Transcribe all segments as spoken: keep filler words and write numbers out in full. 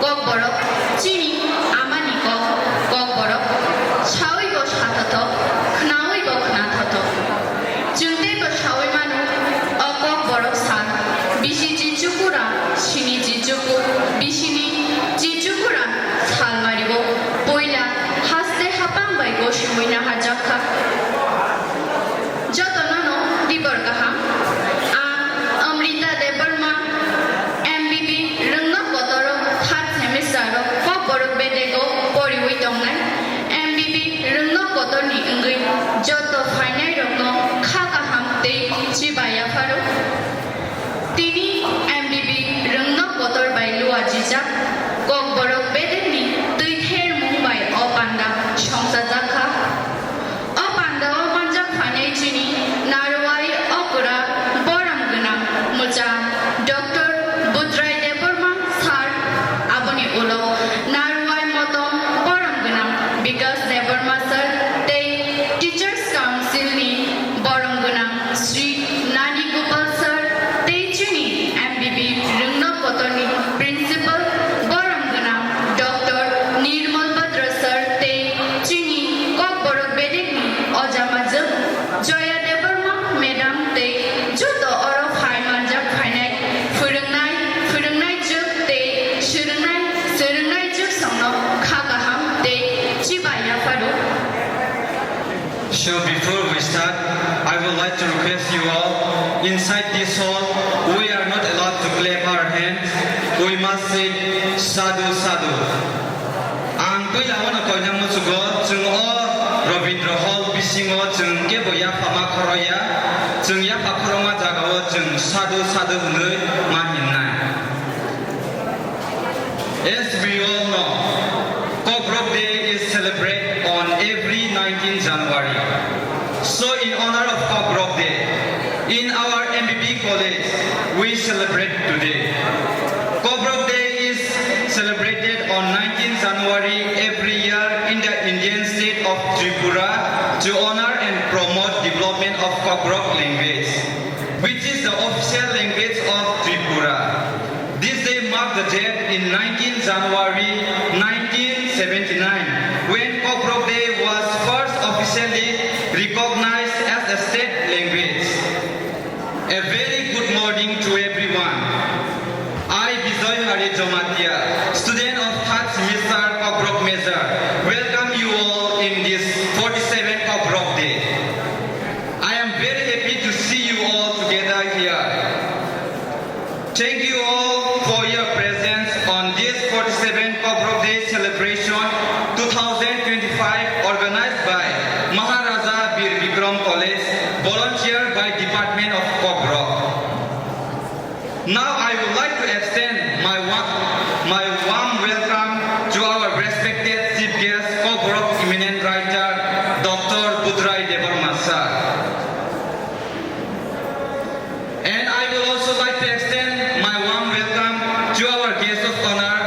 Kokborok chini amani kok, Kokborok sawi bo sathothok, khnawi bo khnathothok. Chwng teibo sawi mano, o Kokborok sal bisi chichukura, sini chichuku, bisini chichukura salmario puila haste hapang bai gosiwi naharjak kha. Jotono no dibor kaham. Ang Amrita Debbarma, M B B Rwngnok Kotoro third semester o Kokborok bedego poriwi tongnai. M B B Rwngnok Kotorni wngwi joto phainairokno kha kaham tei chiba yapharo. Tini M B B Rwngnok Kotor bai luajijak Kokborok bedekni twithermung bai o panda songchajak kha. O pandao manjak phainai chini Narwai okra borom gwnang mwchang Doctor Budrai Debbarma sir, aboni ulo Narwai motom borom gwnang Bikas Debbarma sir tei Teachers Council ni borom gwnang Sri Nani Gopal sir tei chini M B B Rwngnok Kotorni Principal borom gwnang Doctor Nirmal Bhadra sir tei chini Kokborok bedekni ojamajwk Joya Debbarma madam tei joto oro phai manjak phainai phwrwngnai, phwrwngnai jwk tei swrwngnai, swrwngnai jwk songno kha kaham tei chiba yapharo. So before we start, I would like to request you all, inside this hall, we are not allowed to clap our hands. We must say, "Sadhu, sadhu." Ang puila wano koina muchugo, chwng o Rabindra Hall bisingo chwng kebo yapha ma khoroya, chwng yapha khorokma jagao chwng sadhu, sadhu hwnwi ma hinnai. As we all know, Kokborok Day is celebrated on every nineteenth January. So, in honor of Kokborok Day, in our M B B college, we celebrate today. Kokborok Day is celebrated on nineteenth January every year in the Indian state of Tripura to honor and promote development of Kokborok language, which is the official language of Tripura. This day marked the date in nineteenth January nineteen seventy-nine, when Kokborok Day was first officially recognized as a state language. A very good morning to everyone. I, Bijoy Hari Jamatia, student of third semester Kokborok major, welcome you all in this forty-seven Kokborok Day. I am very happy to see you all together here. Thank you all for your presence on this forty-seven Kokborok Day celebration two thousand twenty-five, organized by Maharaja Bir Bikram College, volunteer by Department of Kokborok. Now I would like to extend my wa-, my warm welcome to our respected chief guest, Kokborok eminent writer, Doctor Budrai Debbarma sir. And I will also like to extend my warm welcome to our guest of honor,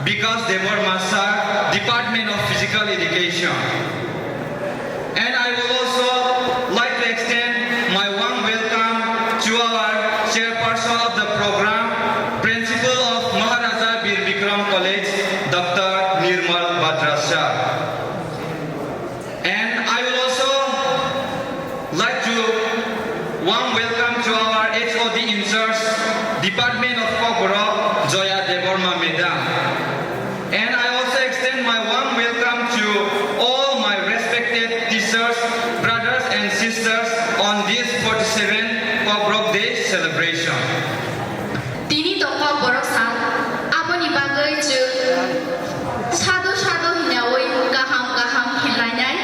Bikas Debbarma sir, Department of Physical Education. And I will also like to extend my warm welcome to our chairperson of the program, Principal of Maharaja Bir Bikram College, Doctor Nirmal Bhadra sir. And I will also like to warm welcome to our H O D in charge, Department of Kokborok, Joya Debbarma madam. And I also extend my warm welcome to all my respected teachers, brothers and sisters on this forty-seven Kokborok Day celebration. Tini to Kokborok sal, aboni bagwi chwng sado sado hinawi kaham kaham hinlainai.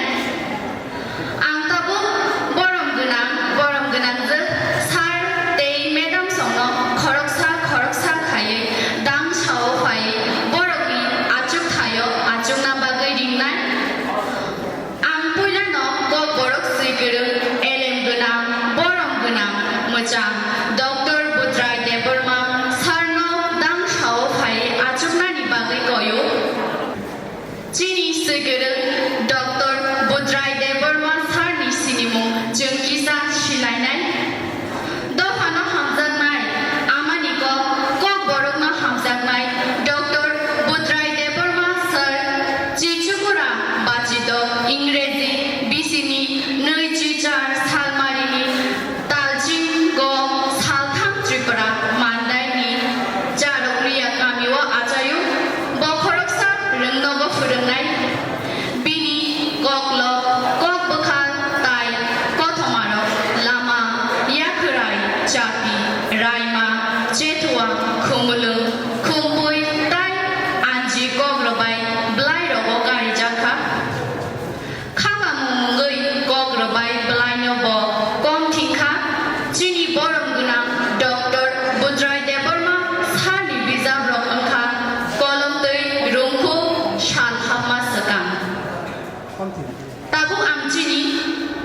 Ang tabuk borom gwnang, borom gwnangjwk sir tei madam songno khoroksa khoroksa khaiwi dam sao phaiwi borokni achuk thaio achukna bagwi ringnai. Ang puilano Kokborok swi kwrwng, elem gwnang, borom gwnang, mwchang Doctor Budrai Debbarma sir no Raima, Chethua, Khumulwng, Khumpui tai Anji kok rwbai bwlai rogo karijak kha. Kha bamung mungwi kok rwbai bwlaino bo kom thik kha. Chini borom gwnang Doctor Budrai Debbarma sir ni bijap rok wngkha kolom twi rungkhu sal hapma swkang. Tabuk ang chini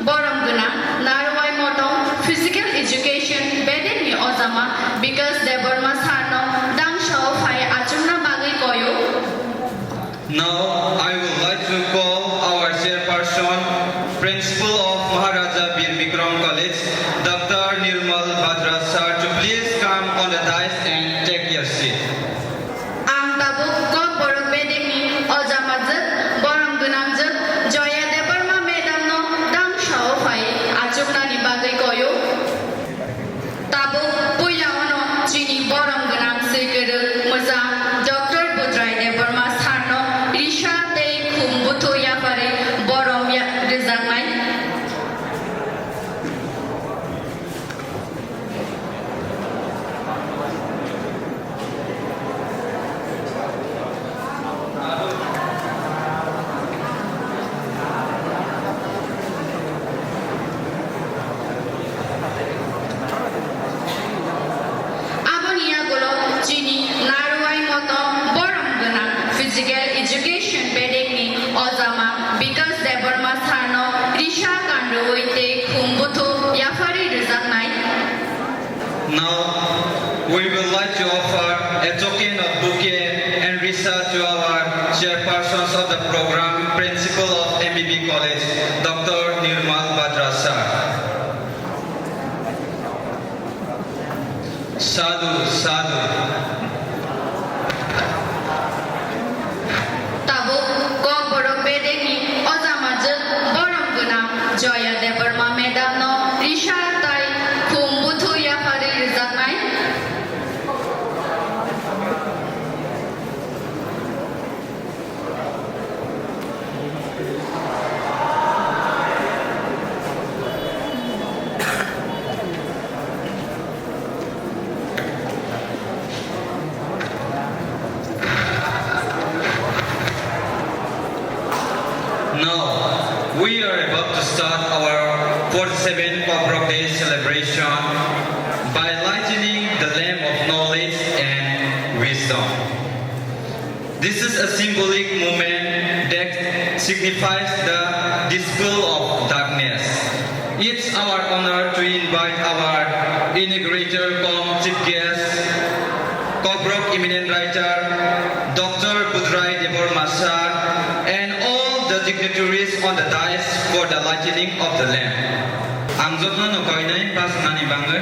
borom gwnang Narwai Motom Physical Education bedekni ojama Bikas Debbarma sir no dangsao phai achukna bagwi koyo. Now, I would like to call our chairperson, Principal of Maharaja Bir Bikram College, Doctor Nirmal Bhadra sir, to please come on the dais and take your seat. Ang tabuk kok borok bedekni ojama jwk, borom gwnang jwk, Joya Debbarma madam no dangsao phai achuknani bagwi koyo. Tabuk puila ono chini borom gwnang swikwrwng mwsa Doctor Budrai Debbarma sir no risa tei khum buthu yapharwi borom ya-, rwjaknai. Aboni yagulo chini Narwai Motom borom gwnang Physical Education bedekni ojama Bikas Debbarma sir no risa kanrwi tei khum buthu yapharwi rwjaknai. Now, we would like to offer a token of bouquet and risa to our chairpersons of the program, Principal of M B B College, Doctor Nirmal Bhadra sir. Sadhu, sadhu. Tabuk kok borok bedekni ojama jwk borom gwnang Joya Debbarma madam no risa tai khum buthu yapharwi rwjaknai. Now, we are about to start our forty-seventh Kokborok Day celebration by lighting the lamp of knowledge and wisdom. This is a symbolic moment that signifies the dispel of darkness. It's our honor to invite our inaugurator cum chief guest, Kokborok eminent writer, Doctor Budrai Debbarma sir, and all the dignitaries on the dais for the lighting of the lamp. Ang jotono no kainai bachmanani bagwi.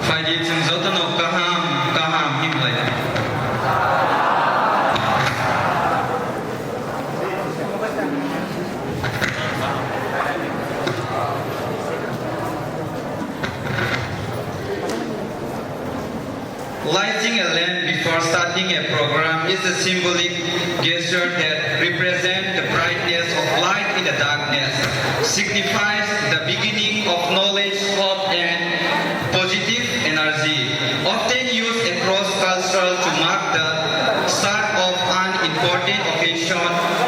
Phaidi, chwng jotono kaham kaham himlai. Lighting a lamp before starting a program is a symbolic gesture that represents the brightness of light in the darkness, signifies the beginning of knowledge, hope, and positive energy, often used across cultural to mark the start of an important occasion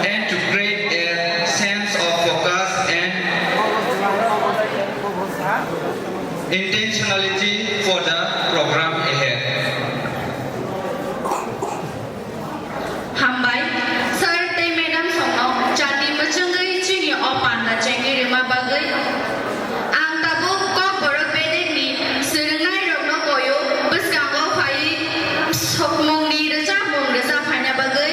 and to create a sense of focus and intentionality for the program ahead. Hambai, sir tei madam songno chati mwchwngwi chini o panda chengwi rwma bagwi. Ang tabuk Kokborok bedekni swrwngnairokno koyo bwskango phaiwi sokmungni rwchapmung rwchap phaina bagwi.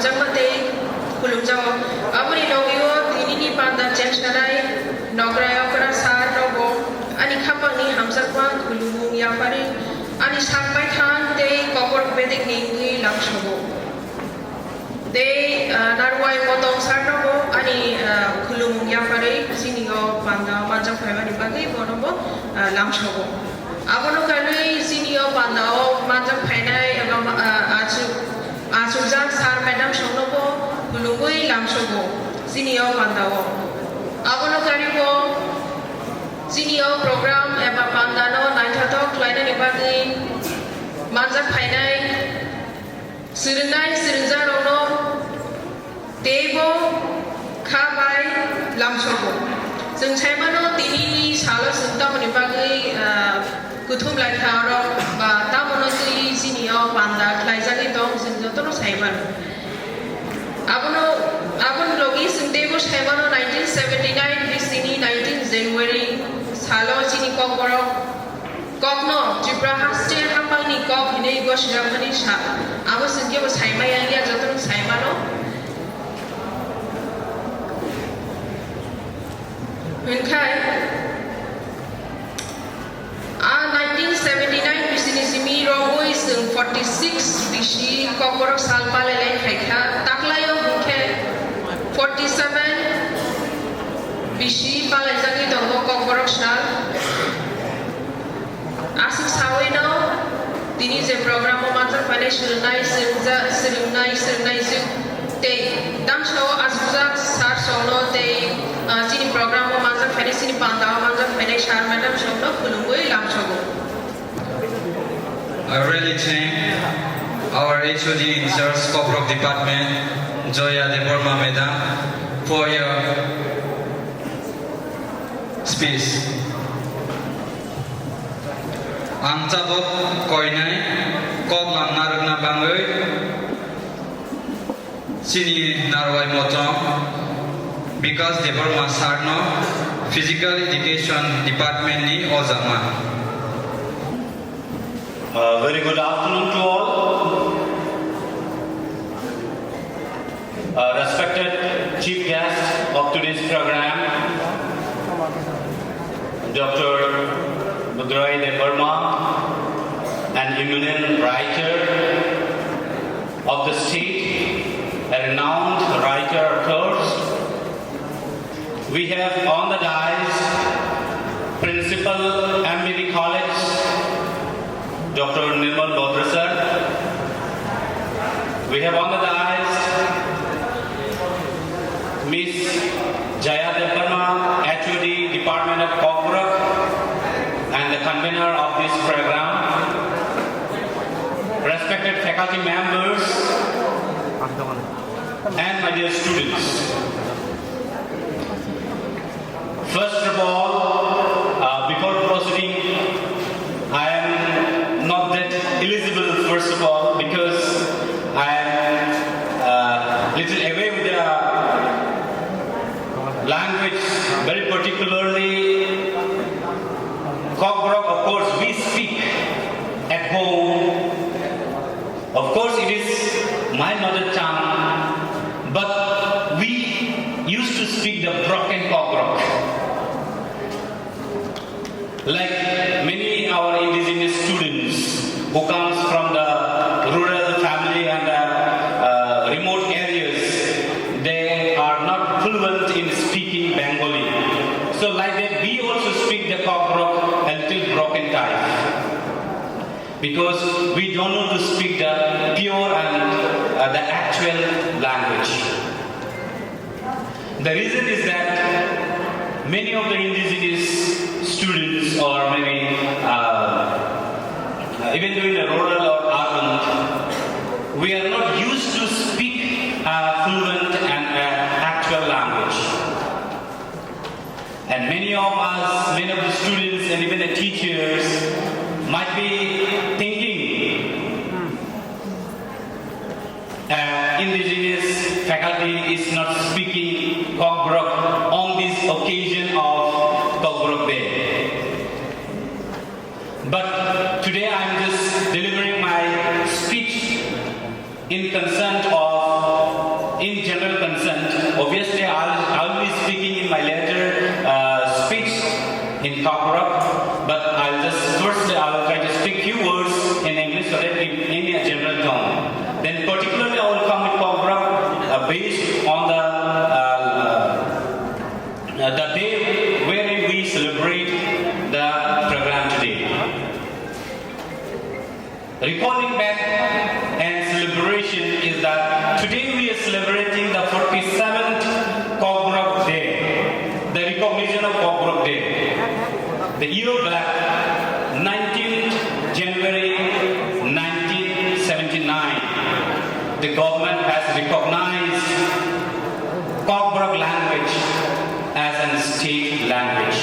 Jagma tei khulumjago. Aboni logi o tinini panda chengsanai nokrai okra sir rogo ani khapangni hamjakma khulumung yapharwi ani sak baithang tei kokborok bedekni wngwi lamsogo. Tei, ah, Narwai Motong sir rogo ani, ah, khulumung yapharwi chini o panda manjak phaimani bagwi bono bo, ah, lamsogo. Abono karwi chini o panda o manjak phainai eba ma-, ah, achu-, achukjak sir madam songno bo khulumwi lamsogo chini o panda o. Abono karwi bo chini o program eba panda no naithothok khlainani bagwi manjak phainai swrwngnai swrwngjakrokno teibo kha bai lamsogo. Chwng saimano tini salo chwng tamoni bagwi, ah, kuthum lai kha oro ba tamono twi chini o panda khlaijagwi tong chwng jotono saimano. Abono, aboni logi chwng teibo saimano nineteen seventy-nine bisini nineteen January salo chini kokborok kokno Tripura haste hapangni kok hinwi gosijakmani sa, abo chwng kebo saimaya ya jotono saimano. Hwnkhai, a nineteen seventy-nine bisini simi rogwi chwng forty-six bisi kokborok sal palai lai khaikha, taklaio hwnkhe forty-seven bisi palaijagwi tongo kokborok sal. Aswk sawino tini je program o manjak phainai swrwngnai, swrwngja-, swrwngnai, swrwngnai jwk tei tangsa o aswkjak sir songno tei, ah, chini program o manjak phainai, chini panda o manjak phainai sir madam songno khulumwi lamsogo. I really thank our H O D in charge Kokborok department, Joya Debbarma madam, for your speech. Ang tabuk koinai kok langna rwkna bangwi chini Narwai Motong Bikas Debbarma sir no Physical Education Department ni ojama. Uh, very good afternoon to all. Uh, respected chief guest of today's program, Doctor Budroy Debbarma, an eminent writer of the state, a renowned writer of verse. We have on the dais Principal M B B College, Doctor Nirmal Batra sir. We have on the dais Miss Jaya Debbarma, H O D, Department of Kokborok, and the convener of this program. Respected faculty members and my dear students. First of all, uh, before proceeding, I am not that eligible, first of all, because I am, uh, little away with the language, very particularly Kokborok. Of course, we speak at home. Of course, it is my mother tongue, but we used to speak the broken Kokborok. Like many our indigenous students who comes from the rural family and, uh, uh, remote areas, they are not fluent in speaking Bengali. So like that, we also speak the Kokborok a little broken type, because we don't know to speak the pure and, uh, the actual language. The reason is that many of the indigenous students, or maybe, uh, even though in the rural or urban, we are not used to speak a fluent and, uh, actual language. And many of us, many of the students and even the teachers might be thinking, uh, indigenous faculty is not speaking Kokborok on this occasion of Kokborok Day. But today I am just delivering my speech in concern of in, in a general term. Then particularly I will come with Kokborok, uh, based on the, uh, uh, the day wherein we celebrate the program today. Recalling back and celebration is that today we are celebrating the forty-seventh Kokborok Day, the recognition of Kokborok Day. The year back, nineteenth January nineteen seventy-nine, the government has recognized Kokborok language as an state language.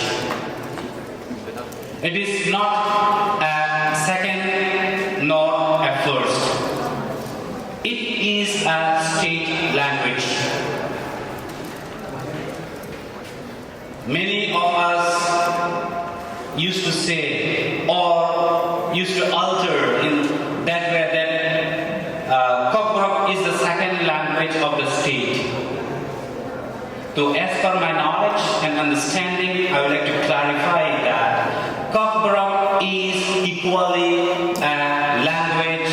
It is not a second nor a first. It is a state language. Many of us used to say or used to alter in that way that, uh, Kokborok is the second language of the state. So, as per my knowledge and understanding, I would like to clarify that Kokborok is equally a language,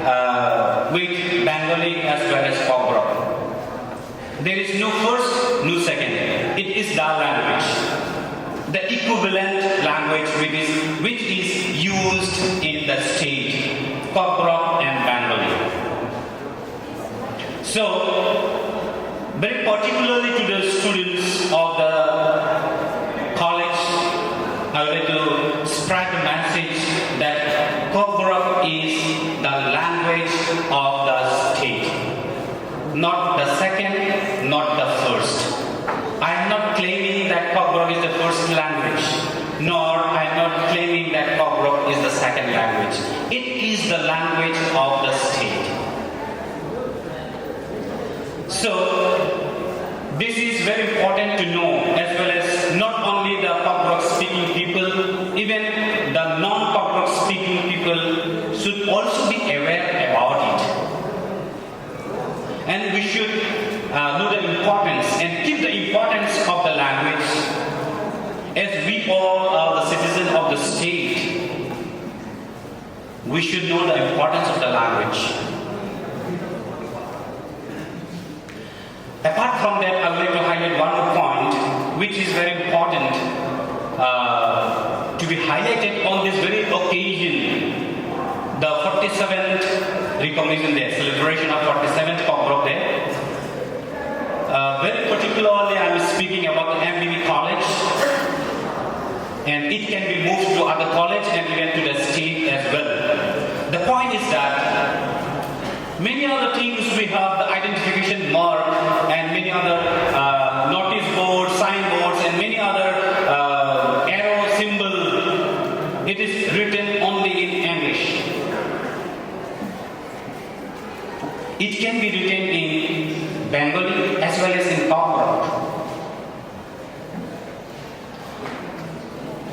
uh, with Bengali as well as Kokborok. There is no first, no second. It is the language, the equivalent language which is, which is used in the state, Kokborok and Bengali. So, very particularly to the students of the college, I would like to spread the message that Kokborok is the language of the state, not the second, not the first. I am not claiming that Kokborok is the first language, nor I am not claiming that Kokborok is the second language. It is the language of the state. So, this is very important to know, as well as not only the Kokborok speaking people, even the non-Kokborok speaking people should also be aware about it. And we should, uh, know the importance and keep the importance of the language, as we all are the citizens of the state. We should know the importance of the language. Apart from that, I would like to highlight one more point, which is very important, uh, to be highlighted on this very occasion, the forty-seventh Recognition Day, celebration of forty-seventh Kokborok Day. Uh, very particularly, I am speaking about the M B B College, and it can be moved to other college and even to the state as well. The point is that many other things we have the identification mark and many other, uh, notice boards, signboards, and many other, uh, arrow symbol. It is written only in English. It can be written in Bengali as well as in Kokborok.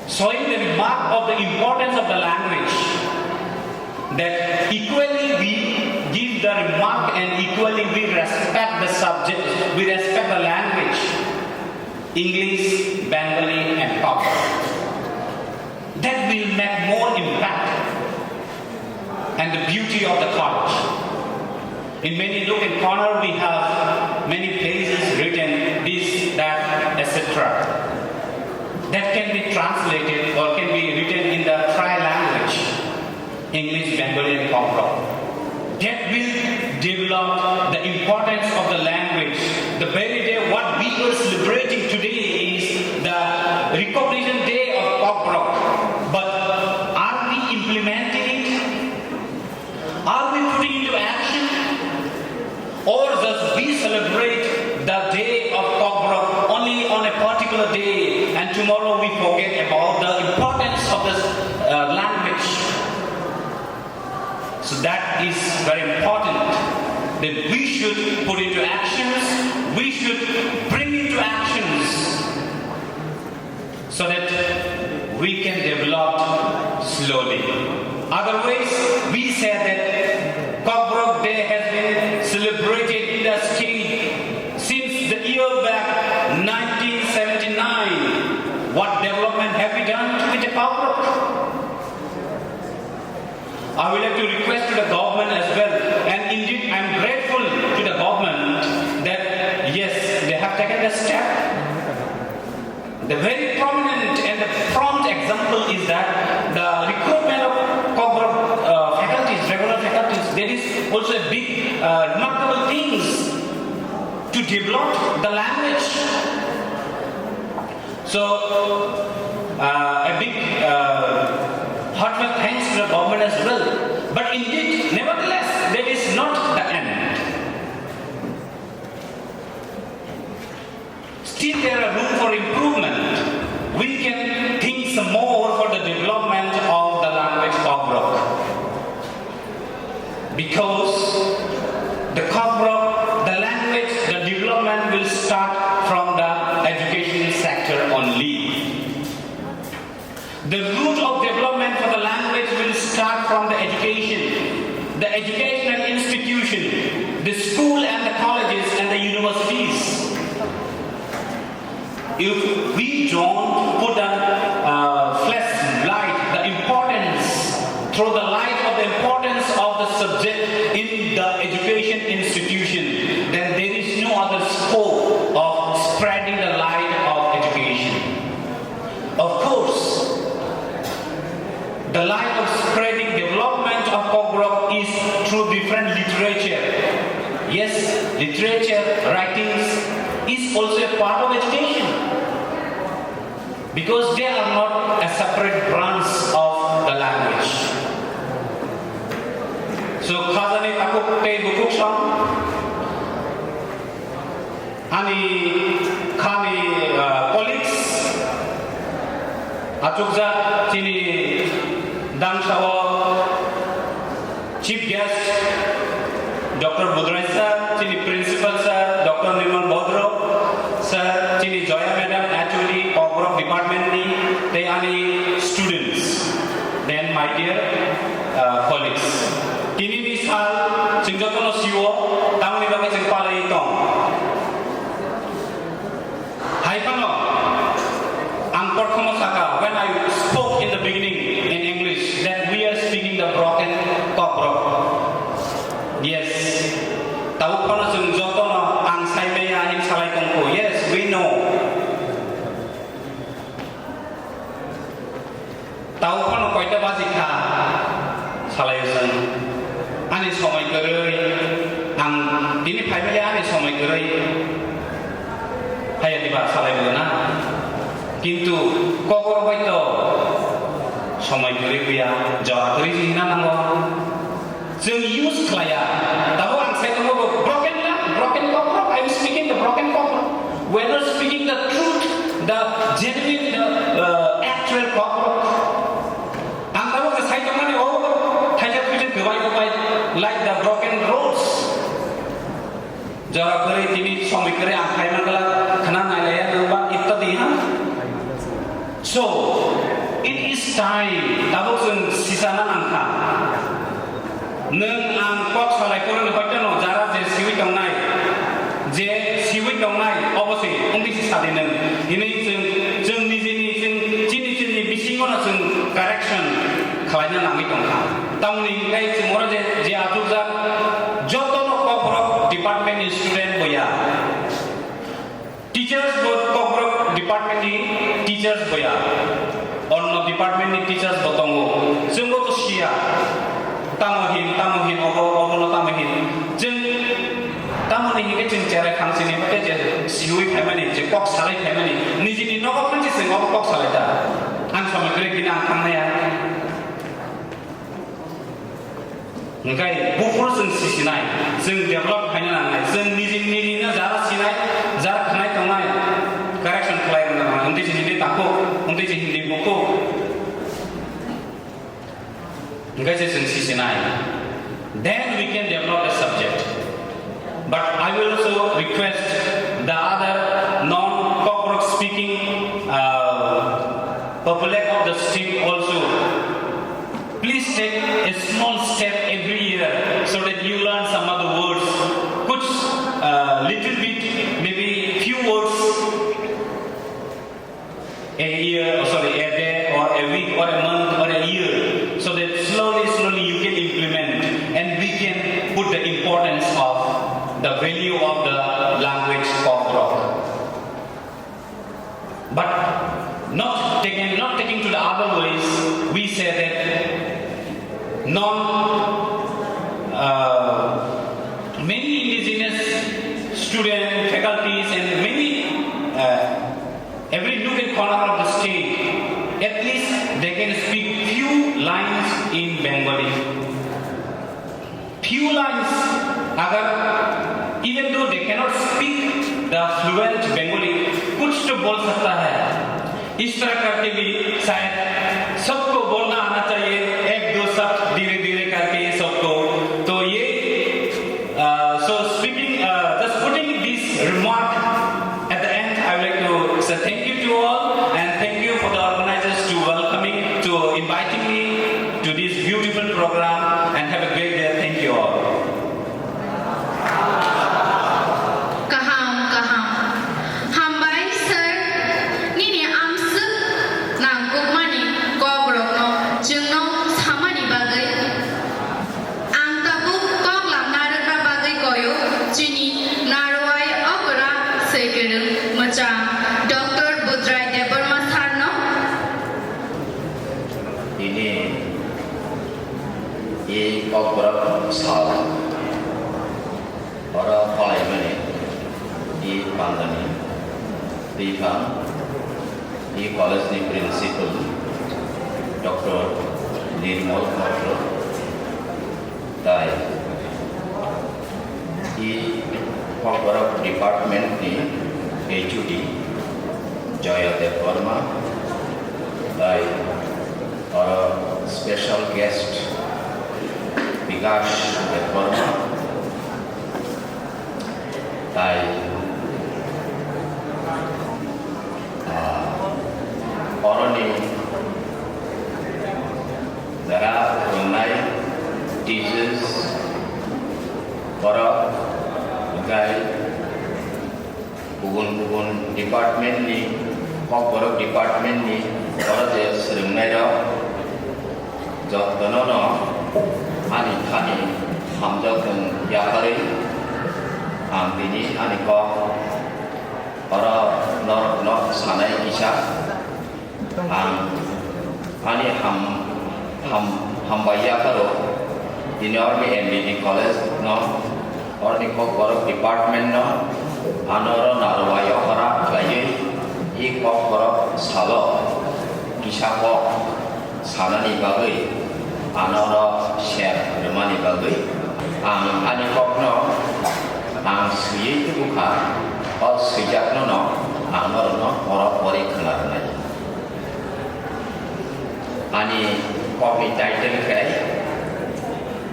Showing the remark of the importance of the language, that equally we give the remark and equally we respect the subject, we respect the language, English, Bengali, and Kokborok. That will make more impact and the beauty of the college. In many nook and corner, we have many places written this, that, et cetera. That can be translated or can be written in the tri-language, English, Bengali, and Kokborok. That will develop the importance of the language. The very day what we are celebrating today is the recognition day of Kokborok. But are we implementing it? Are we putting into action? Or just we celebrate the day of Kokborok only on a particular day and tomorrow we forget about the importance of this, uh, language? So that is very important that we should put into actions, we should bring into actions so that we can develop slowly. Otherwise, we say that Kokborok Day has been celebrated in the state since the year back nineteen seventy-nine. What development have we done with the Kokborok? I would like to request to the government as well, and indeed I am grateful to the government that yes, they have taken the step. The very prominent and the prompt example is that the recruitment of Kokborok uh, faculties, regular faculties, there is also a big uh, remarkable things to develop the language. So, uh, a big uh, heartfelt thanks to the government as well. But indeed, nevertheless, that is not the end. Still, there are room for improvement. We can think some more for the development of the language Kokborok. Because the Kokborok, the language, the development will start from the education sector only. The root of development for the language will start from the education, the educational institution, the school and the colleges and the universities. If we don't put a uh, flashlight, the importance, throw the light of the importance of the subject in the education institution, then there is no other scope of spreading the light of education. Of course, the light of spreading development of Kokborok is through different literature. Yes, literature, writings is also a part of education because they are not a separate branch of the language. So, khajani takhuk tei bukhuk song. Ani khani uh, colleagues achukjak chini dangsao chief guest Doctor Budrai sir, chini principal sir Doctor Nirmal Bodro sir, chini Joya madam actually Kokborok department ni tei ani students, then my dear uh, colleagues. Tini ni sal chwng jotono siwo tamoni bagwi chwng palai tong. Hai phano ang prothomo saka, when I spoke in the beginning in English that we are speaking the broken Kokborok. Yes. Tabuk phano chwng jotono ang sai maya hin salai tongkho. Yes, we know. Tao phano koita baji kha salai chwng. Ani somoi kwrwi, ang tini phaibai ani somoi kwrwi. Haya diba salai bo na. Kintu kokoro bai to somoi kwrwi buya, jora kwrwi si hina nango. Chwng use khlaiya. Tabuk ang sai tongo bo broken na, broken Kokborok. I am speaking the broken Kokborok. We are not speaking the truth, the genuine, the uh, actual Kokborok. Ang tabuk sai tongmani o thaisa thaisa kwbai kwbai like the broken roads. Jora kwrwi tini somoi kwrwi ang khai mangla khna nailaiya nang ba ittadi ha. So, it is time. Tabuk chwng sisana nangkha. Nwng ang kok salai phuru ni hoito no jara je siwi tongnai, je siwi tongnai obo se wngwi si sadi nwng. Hini chwng, chwng nijini chwng chini chini bisingo no chwng correction khwlaina nangwi tongkha. Tamoni hwnkhe chwng oro je, je achukjak joto no Kokborok department ni student boya. Teachers bo Kokborok department ni teachers boya. Onno department ni teachers bo tongo. Chwngbo to siya. Tamo hin, tamo hin, obo, obo no tamo hin. Chwng tamo ni hingke chwng cherai khang sini bate je siwi phaimani, je kok salai phaimani. Nijini nogo phansi chwng obo kok salai ta. Ang somoi kwrwi kini ang thangnaya. Hingkai buphuru chwng sisinai, chwng develop khaina nangnai, chwng niji nijino jara sinai, jara khnai tongnai, correction khlai rwna nangnai, wngtwi se hindi takhuk, wngtwi se hindi bukhuk, hingkai se chwng sisinai. Then we can develop the subject. But I will also request the other non-Kokborok speaking uh, public of the stream also. Please take a small step every year so that you learn some of the words, which uh, little bit, maybe few words a year, oh, sorry, a day or a week or a month or a year, so that slowly, slowly you can implement Few lines, अगर even though they cannot speak the fluent Bengali, कुछ तो बोल सकता है। इस तरह करके भी शायद सबको बोलना आना चाहिए, एक दो शब्द धीरे धीरे करके सबको। तो ये, uh, so speaking, uh, just putting this remark at the end, I would like to say thank you to all and thank you for the organizers to welcoming, to inviting me to this beautiful program and have a great day. Thank you all. Kaham, kaham. Hambai, sir. Nini amswk nangkukmani kokrokno chwngno samani bagwi. Ang tabuk kok lamna rwna bagwi koyo chini narwai okra swikwrwng mwchang Doctor Budrai Debbarma sir no. Tini i kokborok sal oro phalaimani i pandani twiphang i college ni principal Doctor Nirmal Patro tai i kokborok department ni H O D Jaya Debbarma tai oro special guest Bikash Debbarma tai, ah, oroni jara rwnai teachers borok hwnkhe kubun kubun department ni, kokborok department ni oro je swrwngnairok jotono no ani thani hamjakmung yapharwi ang tini ani kok oro norokno sanai kisa. Ang ani ham, ham, hambai yapharo tini oroni M B B college no, oroni kokborok department no, ano oro narwai okra khlaiwi i kokborok salo kisa kok sanani bagwi, ano oro ser rwmani bagwi ang ani kokno ang swiwi tubukha, o swijakno no ang norokno oro pori khwna rwnai. Ani kokni title khe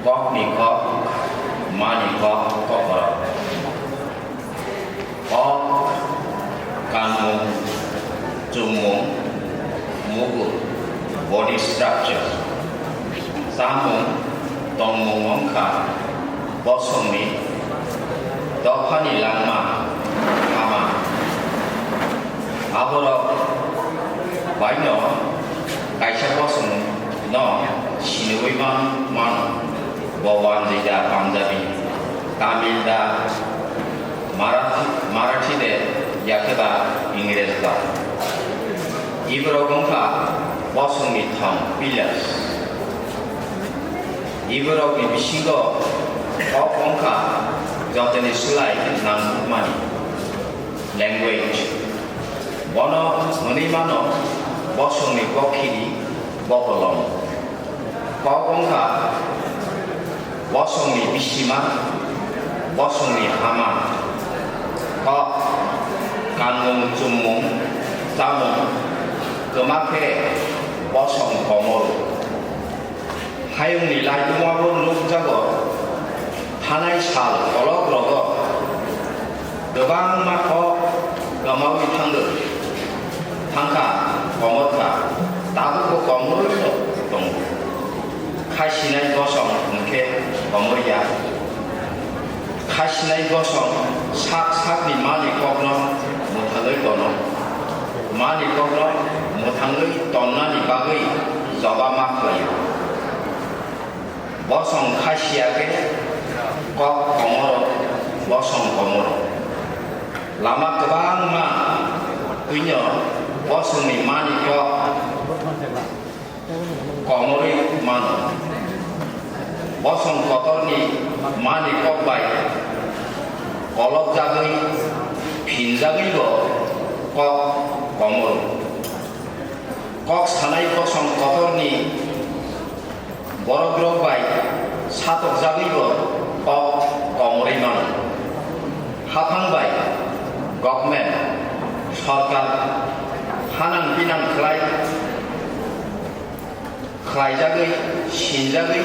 Kokni Kok, Mani Kok, Kokrok. Kok, kanmung, chumung, mugur, body structure, chamung, tongmung wngkha bosongni dophani langma, lama. Aborok baino kaisa bosongno siniwi man-, mano, bo wanjwi da Punjabi, Tamil da Marathi, Marathi de yakhe ba Ingres da. Iborok wngkha bosongni thong, pillars. Iborokni bisingo kok wngkha jotoni slai nangkukmani, language. Bono hwnwi mano bosongni bokhini bokolom. Kok wngkha bosongni bisima, bosongni hama. Kok, kanmung, chummung, chamung, kwma khe bosong komoro. Hayungni laitungmabo nukjago, thanai sal kolokrogo kwbangma kok kwmaui thangdo, thangkha, komorkha, tabukbo komorwi tongo. Kha sinai bosong hwnkhe komorya. Kha sinai bosong sak sakni mani kokno mwthangwi tono. Mani kokno mwthangwi tonnani bagwi choba ma khlaio. Bosong kha siya khe kok komoro, bosong komoro. Lama kwbangma twino bosongni mani kok komorwi mano. Bosong kotorni mani kok bai kolokjagwi, phinjagwibo kok komoro. Kok sanai bosong kotorni borokrok bai satokjagwibo Government, sorkar, hanang pinang khlai, khlaijagwi, sinjagwi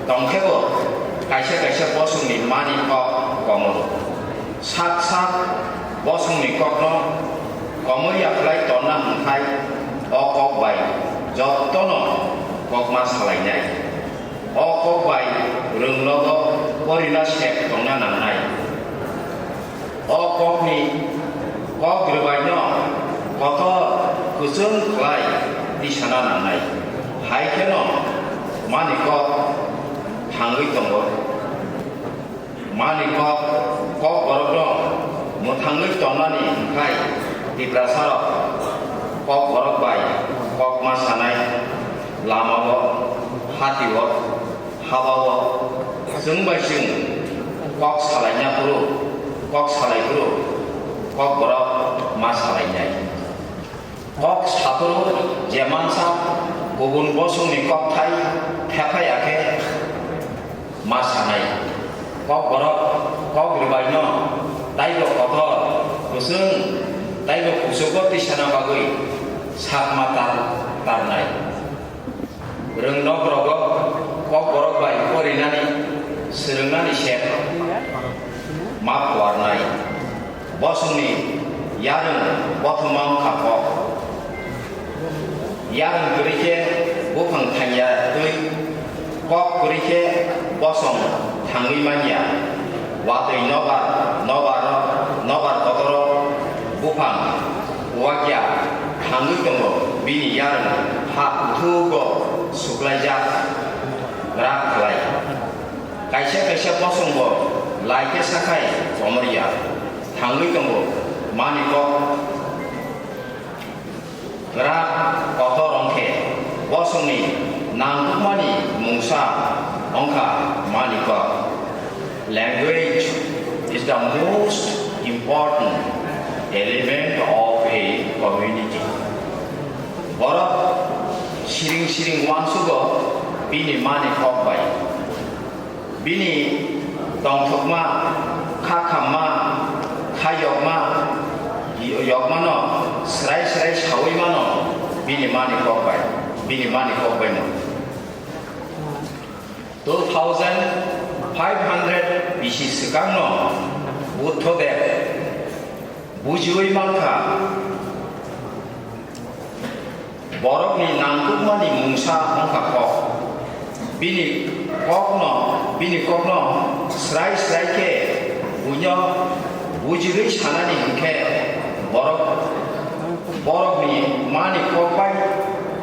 tongkhebo kaisa kaisa bosongni mani kok komo. Sak sak bosongni kokno komorya khlai tonna hwnkhai o kok bai jottono kokma salainai. O kok bai rwngnogo porina sep tongna nangnai. O kokni kok rwbaino kotor kwchwng khlai tisana nangnai. Hai kheno mani kok thangwi tongo. Mani kok, kok borokno mwthangwi tonnani hwnkhai Tiprasarok kok borok bai kokma sanai lamao, hatio, habao chwng bai chwng kok salaina phuru, kok salai phuru kok borok ma salainai. Kok saphuru je mansa kubun bosongni kokthai thephai ya khe ma sanai. Kok borok kok rwbaino taibo kotor, kwchwng, taibo kuchugo tisana bagwi sakma tar, tarnai. Rwngnokrogo kok borok bai porinani, swrwngnani se ma phuarnai. Bosongni yarwng bothoma wngkha kok. Yarwng kwrwi khe buphang thangya twi, kok kwrwi khe bosong thangwi manya. Watwi nobar, nobar, nobar kotoro buphang uwakya thangwi tongo, bini yarwng ha kuthugo suklaijak rak khlai. Kaisa kaisa bosongbo lai khe sakhai komorya thangwi tongo, mani kok kwrak kotor wngkhe bosongni nangkukmani mungsa wngkha mani kok. Language is the most important element of a community. Borok siring siring uansugo bini mani kok bai. Bini tongthokma, kha khamma, kha yokma, yokmano srai srai saui mano bini mani kok bai, bini mani kok bai no. Two thousand five hundred B C swkangno Buddhadev bujiui mankha. Borokni nangkukmani mungsa wngkha kok. Bini kokno, bini kokno srai srai khe buino bujigwi sanani hinkhe borok, borokni mani kok bai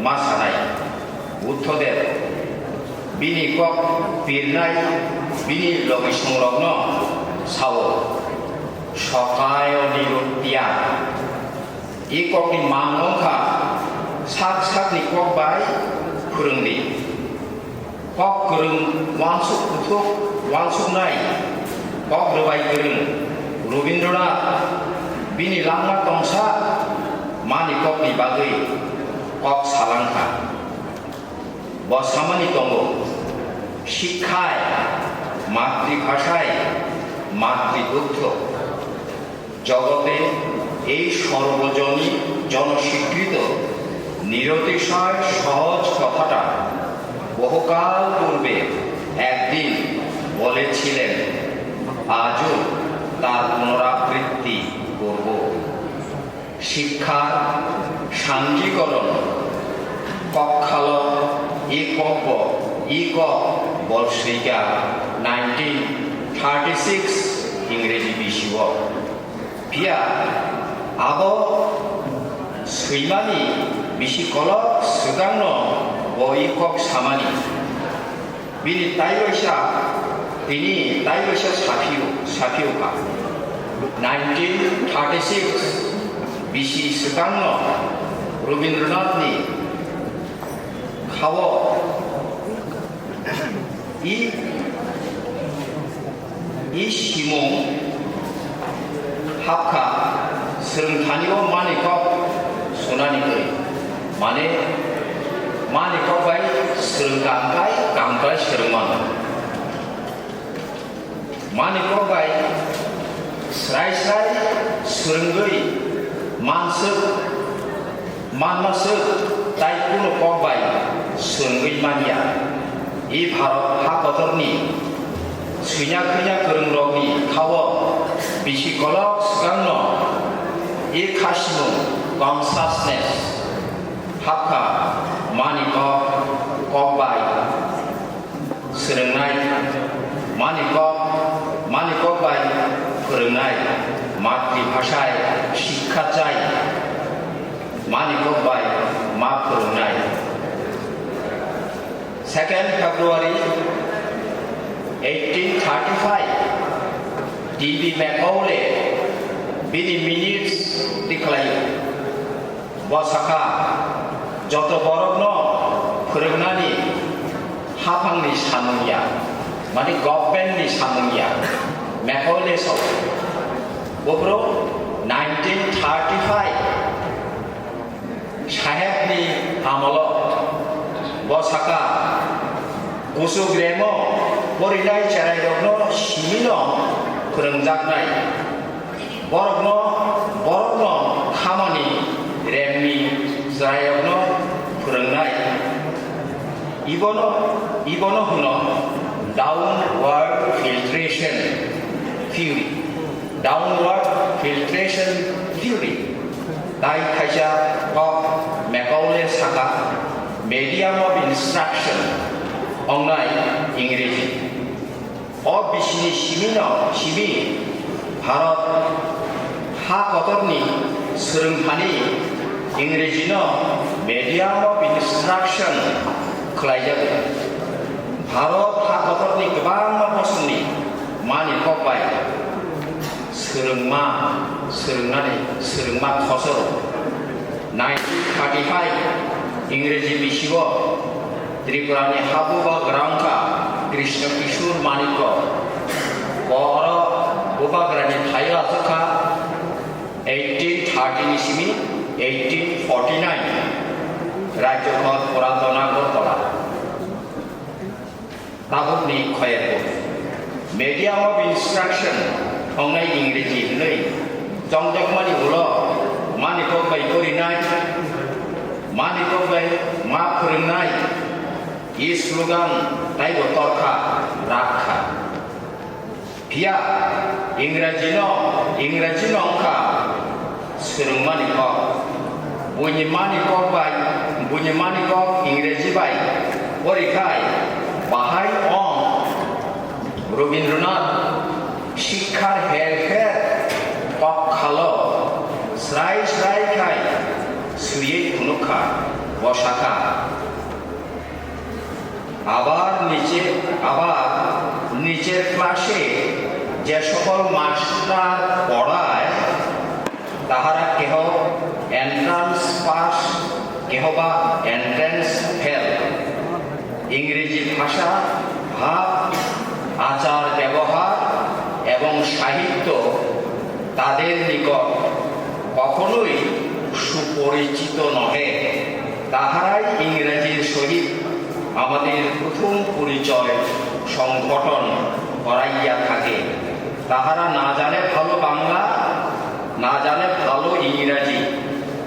ma sanai. Buddhadev bini kok pirnai bini logisongrokno sao, "Sokaya niruttaya." I kokni mang wngkha sak sakni kok bai phwrwng di. Kok kwrwng uansuk kuthuk uansuknai kok rwbai kwrwng Rabindranath bini langma tongsa mani kokni bagwi kok salangkha. Bo samani tongo, "Shikkhay matribhashay matridugdho." জগতে এই সর্বজনী জনস্বীকৃত নিরতিশয় সহজ কথাটা বহুকাল পূর্বে একদিন বলেছিলেন, আজও তার পুনরাবৃত্তি করব। শিক্ষার সাঙ্গীকরণ কক্ষালো ই কব্য ই ক বলসৈকা নাইনটিন থার্টি সিক্স ইংরেজি বিশিও। Phiya abo swimani bisi kolok swkangno bo i kok samani. Bini taiwaisa, tini taiwaisa saphio, saphio kha. Nineteen thirty six bisi swkangno Rabindranathni khao i I simung hapkha, swrwngthani o mani kok sunani twi. Mane, mani kok bai swrwng kam khai, kam khai swrwng mano. Mani kok bai srai srai swrwngwi manswk, manmaswk tai kunu kok bai swrwngwi manya. I Bharot ha kotorni swina khwina kwrwngrokni khao bisi kolok swkangno i khasimung consciousness hapkha mani kok, kok bai swrwngnai, mani kok, mani kok bai phwrwngnai, matribhashai shikkha chai, mani kok bai ma phwrwngnai. Second February eighteen thirty-five, T B Macaulay bini minutes tikhlaio. Bo sakha, joto borokno phwrwngnani haphangni samung ya, mani government ni samung ya, Macaulay sao. Bo bro nineteen thirty-five saheb ni amolo bo sakha, kuchuk remo porinai cherairokno simino phwrwngjaknai. Borokno, borokno khamani remni chwrairokno phwrwngnai. Ibono, ibono hwno downward filtration theory. Downward filtration theory. Tai thaisa kok Macaulay saka medium of instruction ongnai Ingreji. O bisini simino simi Bharat ha kotorni swrwngthani Ingrejino medium of instruction khlaijago. Bharat ha kotorni kwbangma bosongni mani kok bai swrwngma, swrwngnani, swrwngma khosoro. Nineteen thirty-five Ingreji bisio Tripurani habugra wngkha Krishna Kishore Manikya. Bo oro bubagrani thaio achukha eighteen thirty ni simi eighteen forty-nine, Rajyokhot Puratana Agartala. Tabukni khoyerbo medium of instruction wngnai Ingreji hwnwi chongjokmani ulo mani kok bai porinai, mani kok bai ma phwrwngnai, i slogan taibo torkha, rakha. Phiya Ingrejino, Ingrejino wngkha swrwngmani kok. Buini mani kok bai, buini mani kok Ingreji bai porikhai bahai wng. Rabindranath Shikhar her her kok khalo srai srai khai swiwi phunukha, bo sakha. আবার নিচে, আবার নিচের ক্লাসে যে সকল মাস্টার পড়ায়, তাহারা কেহ এন্ট্রান্স পাস, কেহ বা এন্ট্রান্স ফেল। ইংরেজি ভাষা, ভাব, আচার ব্যবহার এবং সাহিত্য তাদের নিকট কখনোই সুপরিচিত নহে। তাহারাই ইংরেজির সহিত আমাদের প্রথম পরিচয় সংঘটন করাইয়া থাকে। তাহারা না জানে ভালো বাংলা, না জানে ভালো ইংরাজি।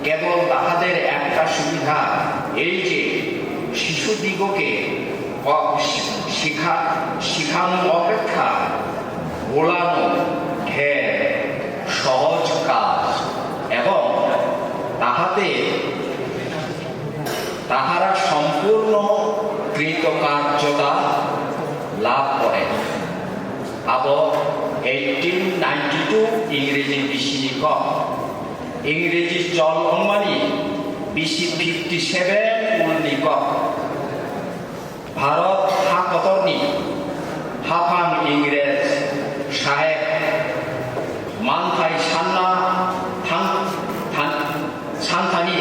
কেবল তাহাদের একটা সুবিধা, এই যে শিশুদিগকে অ-, শিখা-, শিখানো অপেক্ষা ভোলানো ঢের সহজ কাজ এবং তাহাতে তাহারা সম্পূর্ণ কৃতকার্যতা লাভ করে। Abo eighteen ninety-two Ingreji bisini kok. Ingreji chol wngmani bisi fifty seven ulni kok. Bharot ha kotorni haphang Ingrej saheb manthai sanna thang, thang, santhani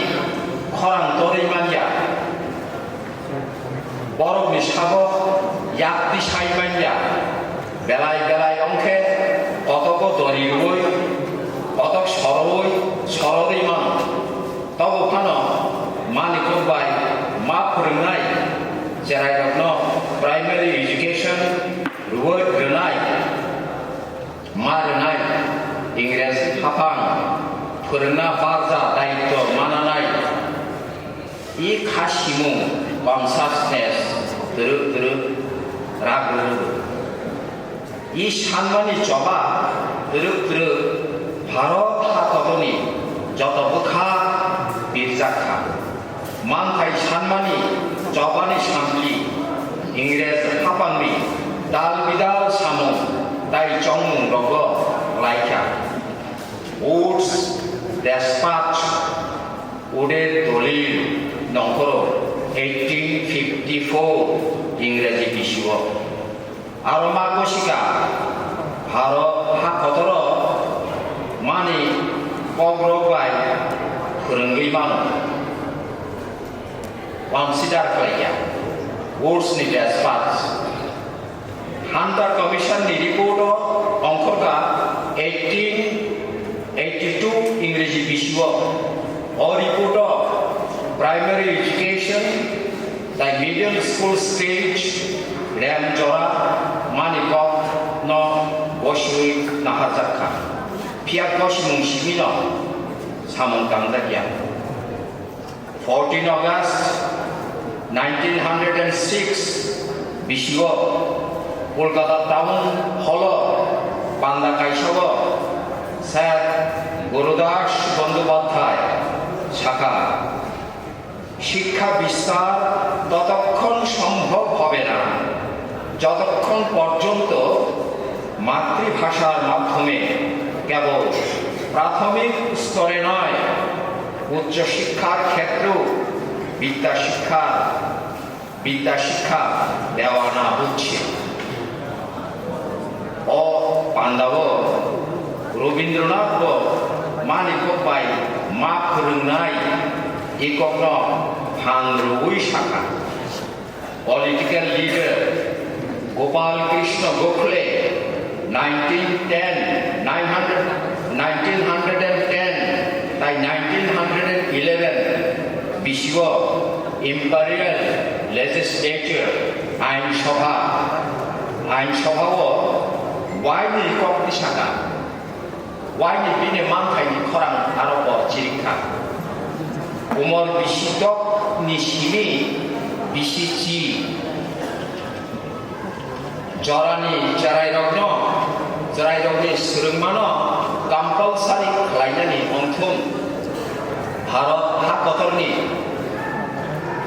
khorang torwi manya. Borokni sago yakti sai manya. Belai belai wngkhe kotogo dori rwui, kotok soroi, sororwi mano. Tobo phano mani kok bai ma phwrwngnai, cherairokno primary education rwui rwnai, ma rwnai, Ingres haphang Phwrwngna barja daityo mananai i kha simung consciousness twrwk twrwk rak rwrwgo. I sanmani choba twrwk twrwk Bharat hakotoni joto bwkha birjak kha. Manthai sanmani chobani sampli Ingres hapangni dal bidal samung tai chongmung rogo klaikha. Woods Despatch Ude Dolil nongkhoro eighteen fifty-four Ingreji bisio. Aro ma gosika Bharot ha kotoro mani kokrok bai phwrwngwi mano. Consider khlaikha Woods ni Despatch. Hunter Commission ni report o ongkhorkha eighteen eighty-two Ingreji bisio. O report o primary education tai middle school stage rem jora mani kok no gosiwi naharjak kha. Phiya gosimung simi no samung tangjakya. Fourteen August nineteen hundred and six bisio Kolkata Town Hall o panda kaisa o Sir Gurudas Bandyopadhyay sakha, "শিক্ষা বিস্তার ততক্ষণ সম্ভব হবে না, যতক্ষণ পর্যন্ত মাতৃভাষার মাধ্যমে কেবল প্রাথমিক স্তরে নয়, উচ্চশিক্ষার ক্ষেত্রেও বিদ্যাশিক্ষা, বিদ্যাশিক্ষা দেওয়া না হচ্ছে।" O pandao Rabindranath bo mani kok bai ma phwrwngnai i kokno phan rwui sakha. Political leader Gopal Krishna Gokhale nineteen ten, nine hundred, nineteen hundred and ten tai nineteen hundred and eleven bisio Imperial Legislature, Ain Sabha, Ain Sabha o waini kok tisaka. Waini bini manthaini khorang aro bo chirikha. Umor bisi tok ni simi bisi chi. Jorani cherairokno, cherairokni swrwngmano compulsory khlainani wngthung. Bharat hakotorni,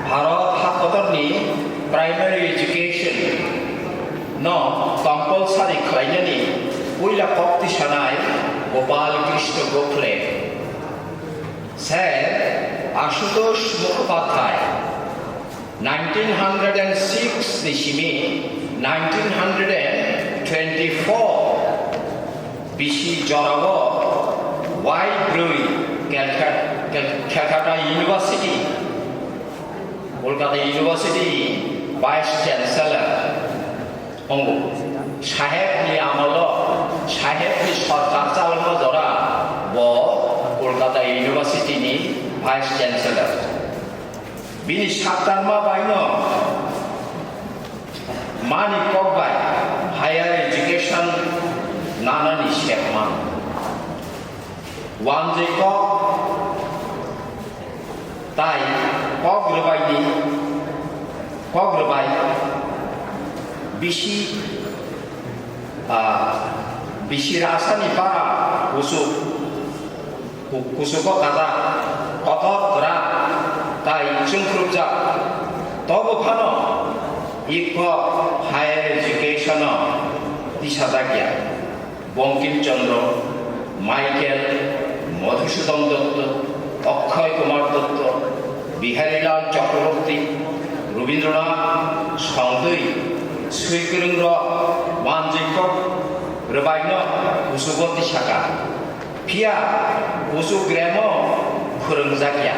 Bharat hakotorni primary education no compulsory khlainani puila kok tisanai Gopal Krishna Gokhale. Sir Ashutosh Mukhopadhyay, nineteen hundred and six ni simi nineteen hundred and twenty-four bisi jorao wai brwi Calcutta, Cal-, Calcutta University, Kolkata University Vice Chancellor wngo. Saheb ni amolo, Saheb ni sorkar chalokma jora bo Kolkata University ni Vice Chancellor. Bini saktarma baino mani kok bai higher education nanani sepman. Wanjwi kok tai kok rwbaini, kok rwbai bisi, ah, bisi rasani bara kusuk, ku-, kusugo kajak, kotor kwrak tai chwngkhrupjak. Tobo phano i kok higher education-o tisajakya. Bankim Chandra, Michael, Madhusudan Dutta, Akshay Kumar Dutta, Bihari Lal Chakraborty, Rabindranath songtwi swikwrwngrok wanjwi kok rwbaino kusugo tisaka. Phiya kusugremo phwrwngjakya.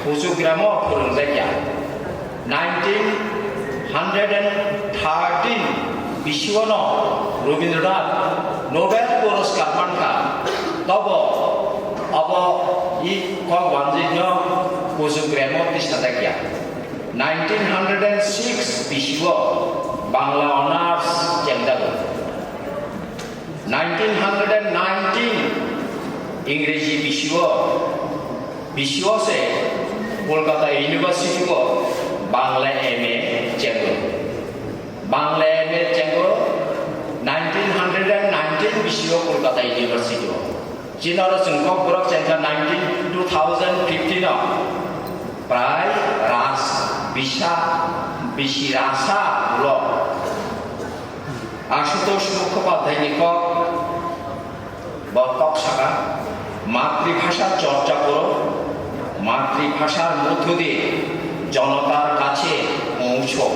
Kusugramo phwrwngjakya. Nineteen hundred and thirteen bisiono Rabindranath Nobel Puraskar mankha. Tobo abo i kok wanjwino kusugramo tisajakya. Nineteen hundred and six bisio Bangla Honours chengjago. Nineteen hundred and nineteen Ingreji bisio, bisio se Kolkata University o Bangla M A chengo. Bangla M A chengo nineteen hundred and nineteen bisio Kolkata University o. Chinaro chwng kokborok chengkha nineteen, two thousand fifteen o. Prai ras bisa, bisi rasa ulo. Ashutosh Mukhopadhyay ni kok, bo kok saka, "মাতৃভাষা চর্চা করো, মাতৃভাষার মধ্য দিয়ে জনতার কাছে পৌঁছো।"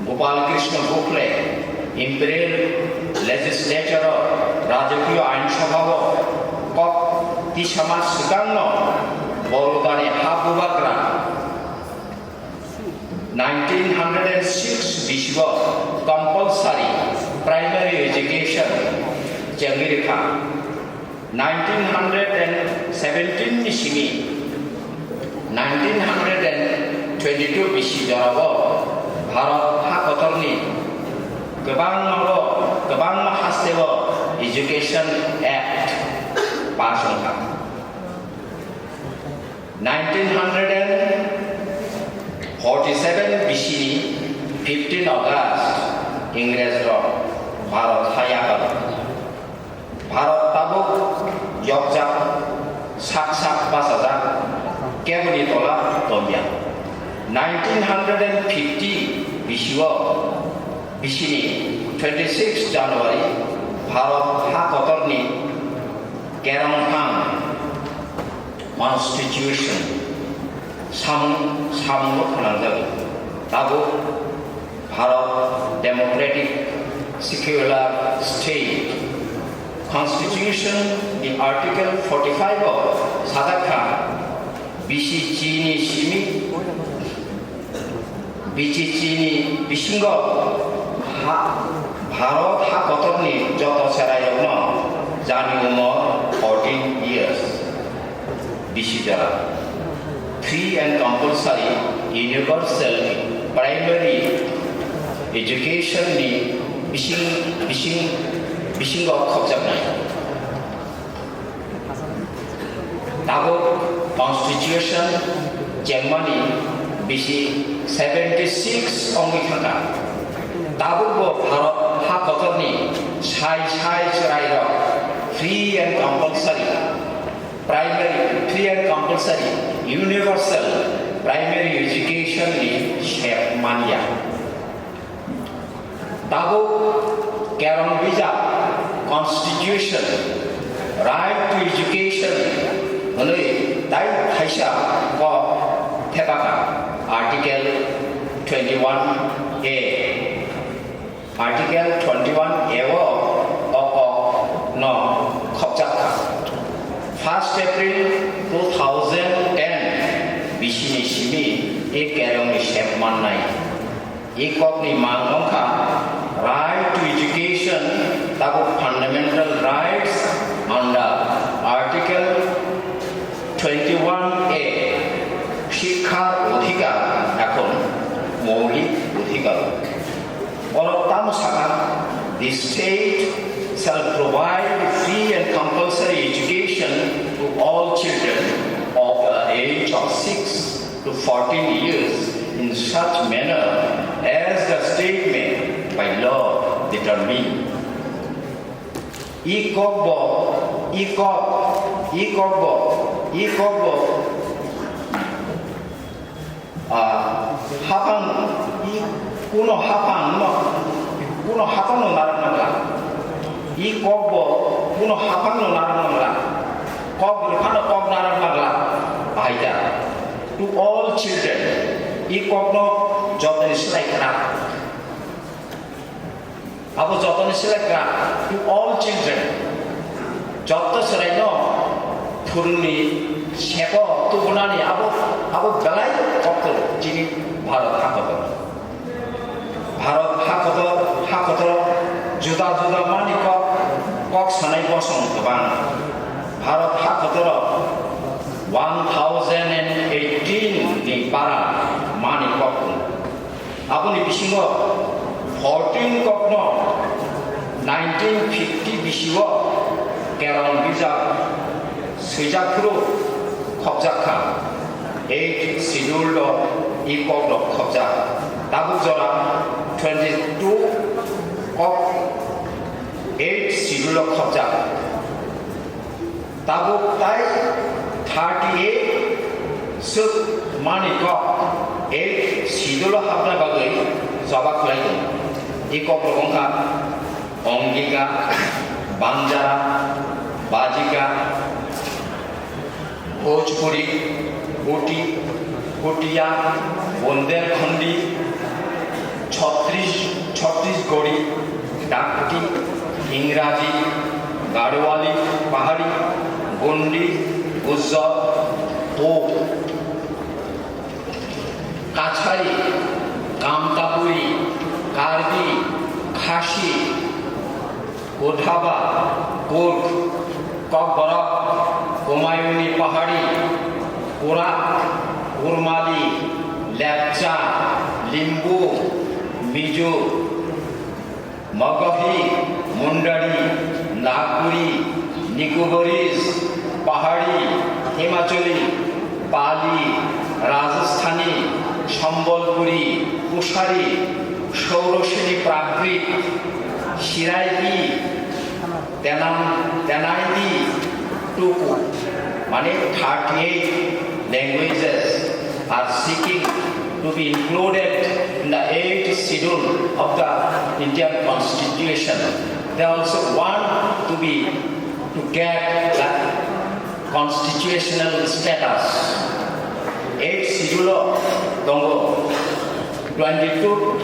গোপাল কৃষ্ণ Gokhale, Imperial Legislature o, Rajakiyo Ain Sabha o kok tisama swkangno Borudani ha bubagra nineteen hundred and six bisio compulsory primary education chengwi rwkha. Nineteen hundred and seventeen ni simi nineteen hundred and twenty-two bisi jorao Bharat ha kotorni kwbangma, kwbangma hasteo Education Act pass wngkha. Nineteen hundred and forty-seven bisini fifteen August Ingres rok Bharat ha yapalo. Bharat tabuk yokjak, sak sak bachajak, keboni tola tongya. Nineteen hundred and fifty bisio, bisini twenty-six January Bharat ha kotorni Kerongphang Constitution samung, samungo phnangjago. Tabuk Bharat Democratic Secular State Constitution ni Article forty-five o sajak kha, B C C ni simi B C C ni bisingo ha, Bharat ha kotorni joto cherairokno jani umor fourteen years bisi jora free and compulsory universal primary education ni bising, bising, bisingo khopjaknai. Tabuk constitution chengmani bisi seventy six wngwi thangkha. Tabukbo Bharat ha kotorni sai sai chwrairok free and compulsory primary, free and compulsory universal primary education ni sep manya. Tabuk Kerong bijap Constitution, Right to Education hwnwi tai thaisa kok thepakha, Article twenty-one A. Article twenty-one A o o kok no khopjak kha. First April two thousand ten bisini simi e Kerong ni sep mannai. E kok ni mang wngkha right to education, tabuk fundamental rights under Article twenty-one A, শিক্ষার অধিকার এখন মৌলিক অধিকার। Oro tamo sakha, "The state shall provide free and compulsory education to all children of the age of six to fourteen years in such manner as the state may by law determine." I kokbo, i kok, i kokbo, i kokbo, ah, hapang, i kuno hapang no, kuno hapang no narang nangla. I kokbo kuno hapang no narang nangla. Kok rwphano kok narang nangla. Bahaita. To all children. I kokno jotoni slai khna. Abo jotoni selekra, to all children. Jotto chwraino phuruni seko tubunani abo, abo belai kokto chini Bharat hakotor. Bharat hakotor, hakotor juda juda mani kok, kok sanai bosong kwbang. Bharat hakotor one thousand and eighteen ni bara mani kok tongo. Aboni bisingo fourteen kokno nineteen fifty bisio Kerala bijap swijak phuru khopjak kha. Eighth schedule o i kok rok khopjak. Tabuk jora twenty two kok eighth schedule o khopjak. Tabuk tai thirty eight swk mani kok eighth schedule o hapna bagwi choba khlai tongo. I kok rok wngkha Ongika, Banjara, Bajika, Bhojpuri, Bhuti, Bhutia, Bundelkhandi, Chhattis-, Chhattisgarhi, Dakti, Ingraji, Garhwali, Pahari, Gondi, Gujjar, Tok, Kachari, Kamtapuri, Karbi, Khasi, Kodhaba, Kurk, Kokborok, Kumayuni Pahari, Kurak, Kurmali, Lepcha, Limbu, Mizo, Magahi, Mundari, Nagpuri, Nicobarese, Pahari, Himachali, Pali, Rajasthani, Sambalpuri, Kushari, Shouroseni Prakrit, Siraiki, Tenam-, Tenaiti, Tuku, mane thirty eight languages are seeking to be included in the eighth schedule of the Indian Constitution. They also want to be, to get the constitutional status. Eighth schedule o tongo twenty two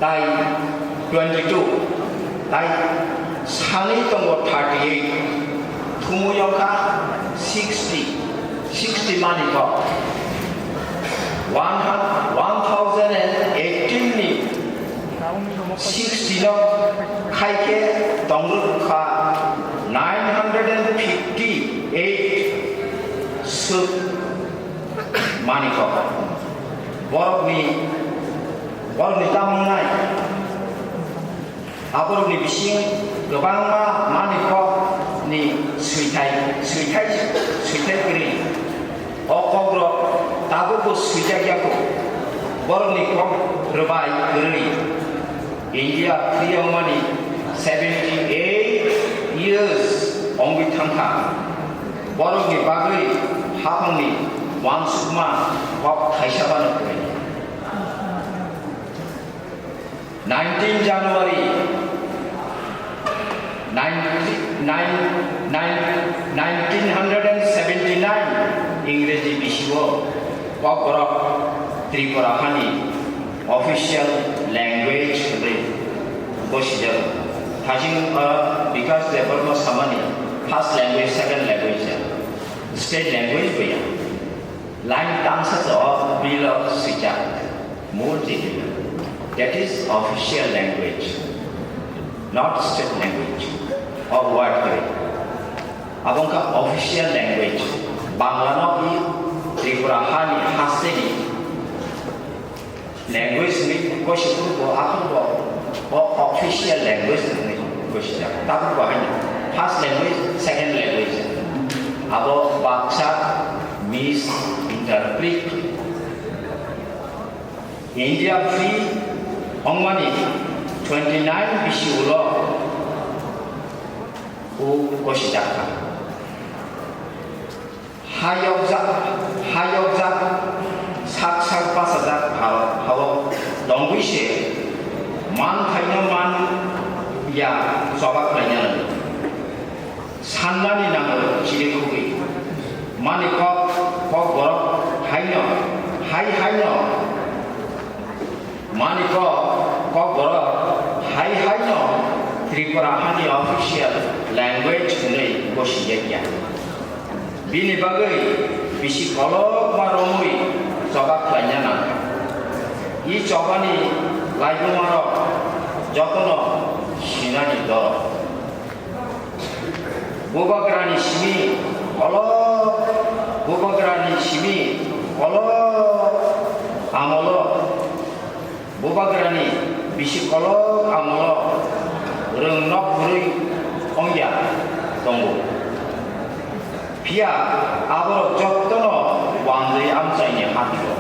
tai twenty two, tai sani tongo thirty eight, thumui wngkha sixty, sixty mani kok. One hun-, one thousand and eighteen ni sixty no khai khe tongrwk kha nine hundred and fifty eight swk mani kok. Borokni, borokni tamo wngnai. Aborokni bising kwbangma mani kokni swithai, swithai, swithai kwrwi. O kokrok tabukbo swijak yago. Borokni kok rwbai kwrwi. India free wngmani seventy eight years wngwi thangkha. Borokni bagwi haphangni uansukma kok thaisa phano kwrwi. Nineteen January nineteen, nine, nineteen hundred and seventy nine Ingreji bisio Kokborok Tripura hani official language hwnwi gosijago. Thajing, uh, Bikash Debbarma samani first language, second language ya, state language bo ya. Line tangsa se o bill o swijak, mul jibila. That is official language, not state language. O word kwrwi. Abo wngkha official language. Bangla no i Tripura hani hasteni language ni kosi purbo akhunbo o official language ni kosi jak. Tabuk bahai first language, second language. Abo baksa misinterpret. India free wngmani twenty nine bisi ulo o kosi jak kha. Hayokjak, hayokjak, sak sak bachajak Bharat hao tongwi se man khaino man ya choba khlaina nango. Sannani nango chirikhugwi. Mani kok, kok borok haino, hai haino. Mani kok, kok borok hai haino Tripura hani official language hwnwi gosiyakya. Bini bagwi bisi kolokma romwi choba khlaina nangkha. I chobani laibumarok jotono sinani dol. Bubagrani simi kolok, bubagrani simi kolok amolo, bubagrani bisi kolok amolo rwng nok kwrwi wngya. tongo. Phiya aborok jottono wanjwi amchaini ha phiro.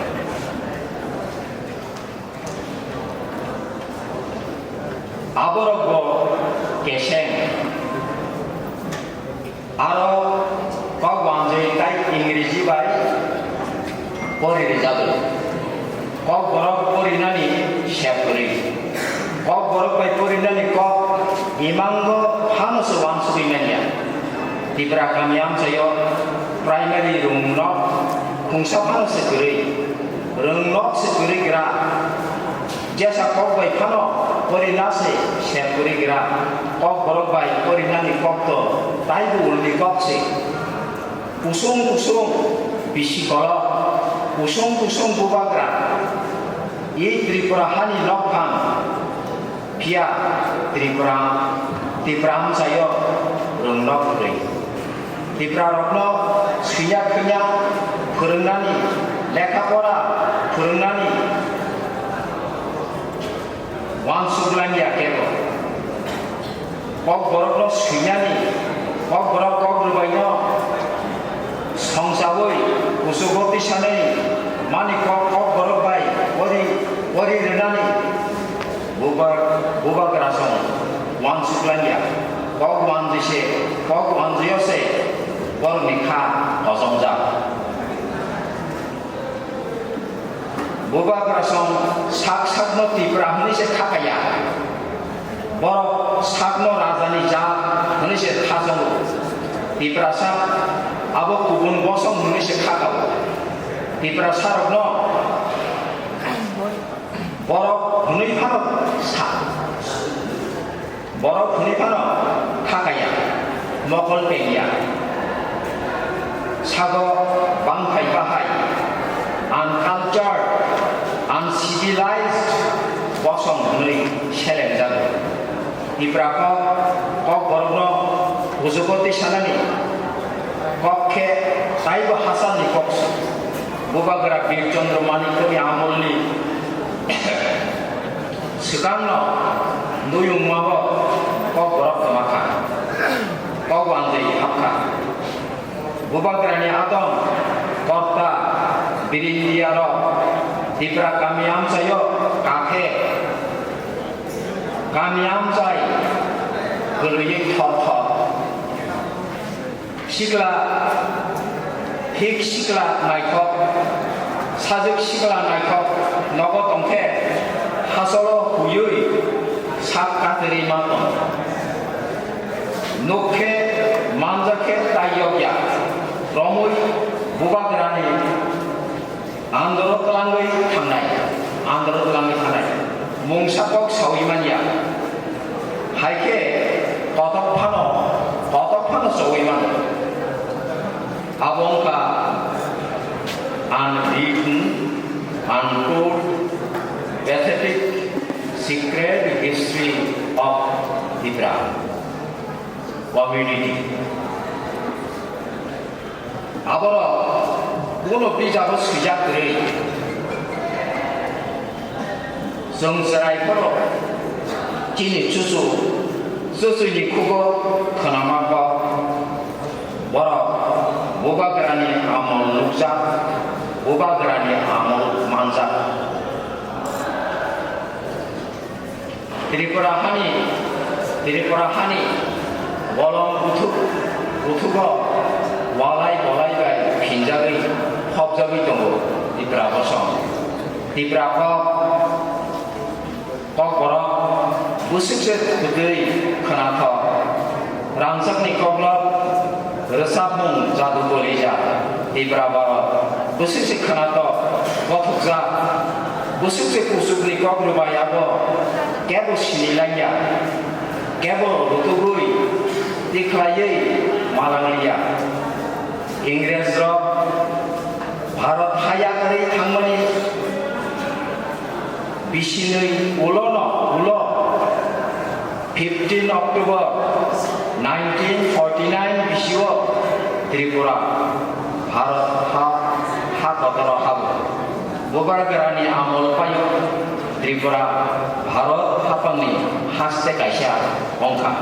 Aborok bo keseng. Aro kok wanjwi tai Ingreji bai pori rijago. Kok borok porinani sep kwrwi. Kok borok bai porinani kok imango phano se wansugwi manya. Tipra kami amchaio primary rwngnok khungsa phano se kwrwi. Rwngnok se kwrwi gra. Jesa kok bai phano porina se sep kwrwi gra. Kok borok bai porinani kok to taibo ulni kok se. Kusung kusung bisi kolok, kusung kusung bubagra. I Tripura hani nokphang. Phiya Tripura, Tipra amchaio rwngnok kwrwi. Tiprarokno swiya thwiya phwrwngnani, lekha pora phwrwngnani wansuk langya kebo. Kok borokno swinani, kok borok kok rwbaino songchaui kuchugo tisanai mani kok, kok borok bai pori, pori rwnani buba-, bubagra song wansuk langya. Kok wanjwi se, kok wanjwio se borokni kha kochomjak. Bubagra song sak sakno Tipra hwnwi se khakaya. Borok sakno rajani jat hwnwi se khajago. Tiprasa abo kubun bosong hwnwi se khakao. Tiprasarokno borok hwnwi phano sa. Borok hwnwi phano khakaya, mokol pengya. Sago bangphai bahai, uncultured, uncivilized bosong hwnwi selemjago. Tipra kok, kok borokno bujugo twi sanani kok khe taibo hachalni kok se. Bubagra Bir Chandra Manikyani amolni Swkangno nuyungmabo kok borok kwma kha, kok wanjwi hap kha. Bubagrani adong, korta, birindiyarok, Tipra kami amchaio kakhe, kami amchai kwrwiwi thor thor. Sikla, thik sikla naithok, sajwk sikla naithok, nogo tongkhe hachalo huiwi sak katirwi ma tong. Nukkhe manjakhe taiyokya, romwi bubagrani Andoro twlangwi thangnai, andoro twlangwi thangnai. Mungsa kok sawi manya. Hai khe kotok phano, kotok phano sawi mano. Abo wngkha unwritten, untold, pathetic, secret history of Tipra community. Aborok kuno bijabo swijak kwrwi. Chwng chwrai phoro chini chuchu, chuchuni khugo khwnama kok. Borok bubagrani amol nukjak, bubagrani amol manjak. Tripura hani, Tripura hani bolong buthuk, buthugo walai bolai bai phinjagwi, phobjagwi tongo Tripura bosong. Tripura kok, kok borok bwswk se kwtwi khwnathok. Rangchakni koklop rwchapmung jadu golija, Tipra borok bwswk se khwnatok, kothokjak, bwswk se kuchukni kok rwbai abo kebo sini langya, kebo rutugwi tikhlaiwi ma langliya. Ingres rok Bharat haya kwrwi thangmani bisinwi ulono ulo fifteen October nineteen forty nine bisio Tripura Bharat ha, ha kotoro habo. Bubagrani amol paio Tripura Bharat haphangni haste kaisa wngkha.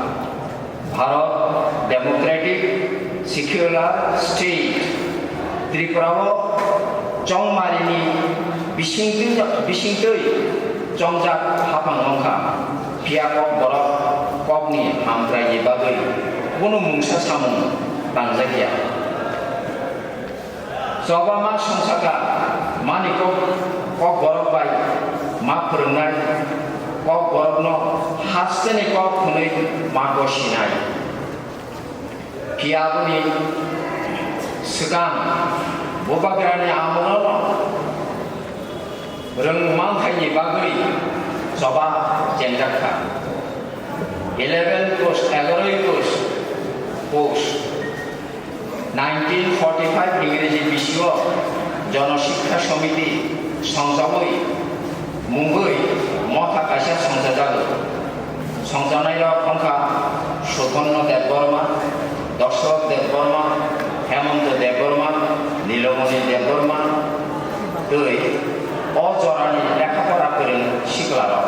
Bharat Democratic Secular State Tripura o chongmarini bisingtwi, bisingtwi chongjak haphang wngkha, phiya Kokborok kokni hamkraini bagwi kunu mungsa samung tangjakya. Choba ma songchakha mani kok, Kokborok bai ma phwrwngnai, Kokborokno hasteni kok hwnwi ma gosinai. Phiya aboni swkang Bubagrani amolno rwng manthaini bagwi choba chengjak kha. Eleven post, egaroi post, post. Nineteen forty-five Ingreji bisio Jono Shiksha Samiti songjawi mungwi motha kaisa songjajago. Songjanai rok wngkha Suporno Debbarma, Dashrath Debbarma, Hemonto Debbarma, Nilomoni Debbarma tei o jorani lekha pora kwrwng siklarok.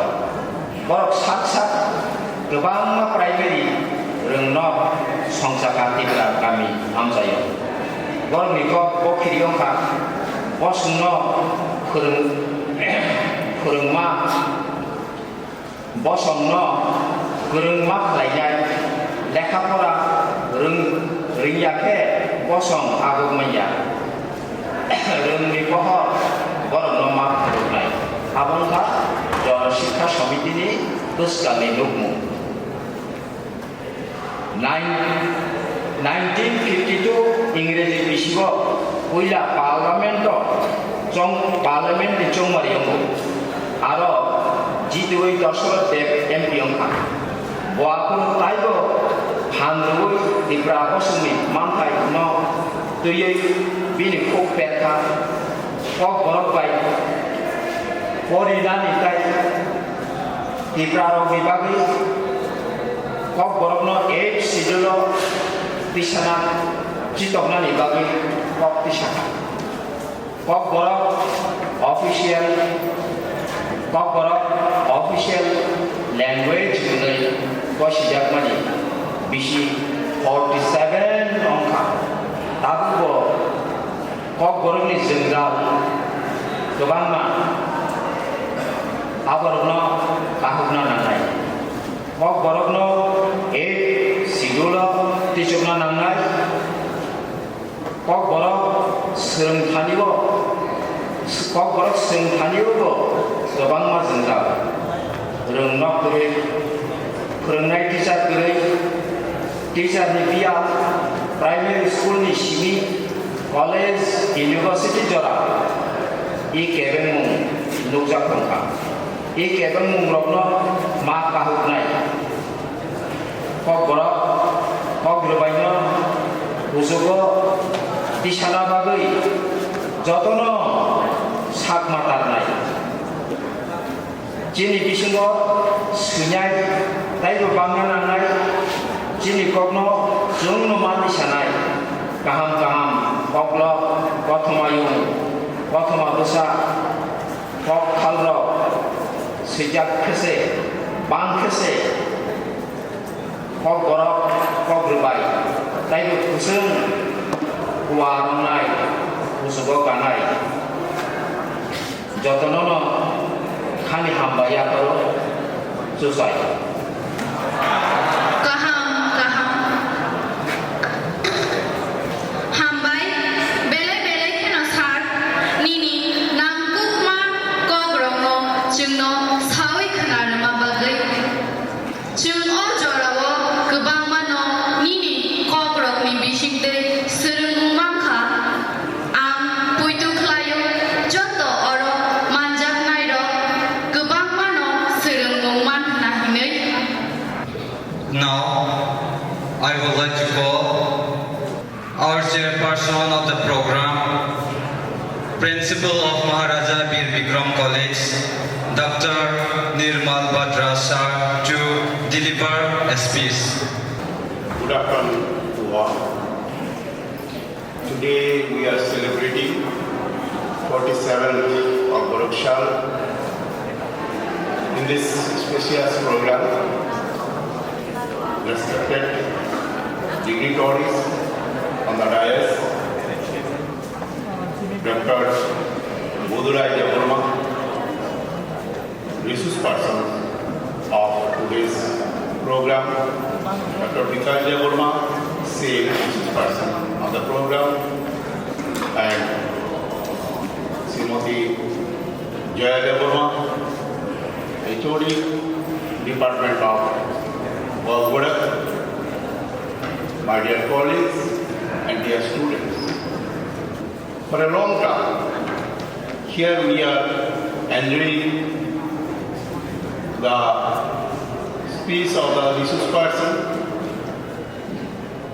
Borok sak sak kwbangma primary rwngno songchakha Tipra kami amchaio. Borokni kok bokhiri wngkha bosongno phwrwng-, phwrwngma, bosongno kwrwngma khlainai, lekha pora rwng-, rwngya khe bosong aguk manya. Rwngni pohor borokno ma phunuknai. Abo wngkha Jon Shiksha Samitini bwskangni nukmung. Nine-, nineteen fifty-two Ingreji bisigo puila Parliament-o chong-, Parliament-ni chongmari wngo. Aro jitwi Dashrath Deb M P wngkha. Bo aphuru taibo phan rwui Tipra bosongni manthai no twiwi bini kuk perkha, Kokborok bai porinani tei Tiprarokni bagwi Kokborokno eighth Schedule-o tisana chitoknani bagwi kok tisakha. Kokborok official, Kokborok official language hwnwi gosijakmani bisi forty seven wngkha. Tabukbo Kokborokni jwngjal kwbangma, aborokno kahukna nangnai. Kokborokno eighth Schedule-o tisukna nangnai. Kokborok swrwngthani-o, Kokborok swrwngthani-o bo kwbangma jwngjal. Rwngno kwrwi, phwrwngnai teacher kwrwi, teacher-ni biyal, primary school-ni simi, college, university jora, e kebengmung nukjak tongkha. E kebengmungrokno ma kahuknai. Kokborok, Kok rwbaino kuchugo tisana bagwi jotono sak ma tarnai. Chini bisingo swinai taibo bangna nangnai, chini kokno chwngno ma tisanai. Kaham kaham koklop, kothoma yung, kothoma bwsa, kok khalrok swijak khe se, bang khe se, Kokborok, Kok rwbai, taibo kwchwng kua wngnai, kuchugo kanai. Jotono no khani hambai yapharo chuchai. Kaham, kaham. Hambai, belai belai kheno sir, nini nangkukma kokrokno chwngno saui khna rwma bagwi. Chwng o jorao kwbangmano nini kokrokni bisingtwi swrwngmung mankha. Ang poito khlaio, joto oro manjaknairok kwbangmano swrwngmung mankha hinwi. Now, I would like to call our chairperson of the program, Principal of Maharaja Bir Bikram College, Doctor Nirmal Batra sir, to deliver a speech. Good afternoon to all. Today we are celebrating forty-seventh of Borokshal in this spacious program. Respected dignitaries on the dais, Doctor Budurai Debbarma, resource person of today's program, Doctor Bikash Debbarma, same resource person of the program, and Srimati Joya Debbarma, H O D, Department of Work Product, my dear colleagues and dear students. For a long time, here we are enjoying the speech of the resource person.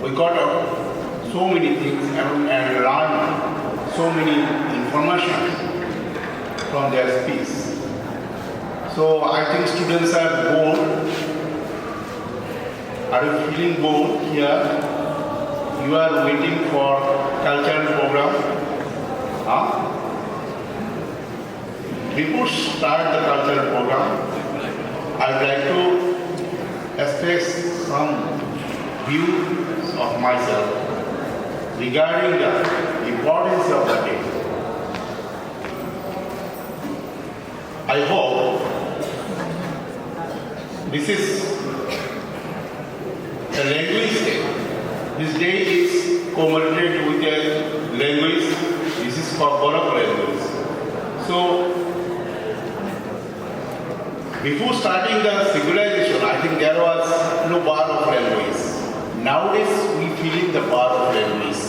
We got out so many things and, and learned so many information from their speech. So I think students are bored. Are you feeling bored here? You are waiting for cultural program? Huh? Before start the cultural program, I would like to express some views of myself regarding the importance of the day. I hope this is a language day. This day is commemorated with a language. This is for Borok language. So, before starting the civilization, I think there was no bar of language. Nowadays, we feeling the bar of language.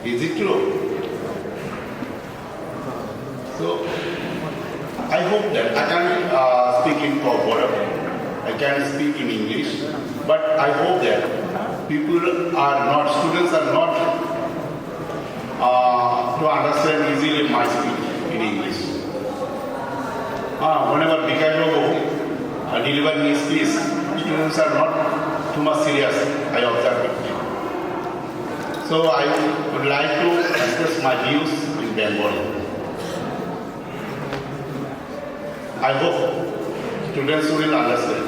Is it true? So, I hope that I can uh, speak in Kokborok, I can speak in English, but I hope that people are not, students are not uh, to understand easily my speech in English. Uh, whenever Bikash Babu uh, deliver his speech, students are not too much serious, I observe it. So I would like to express my views in Bengali. I hope students will understand.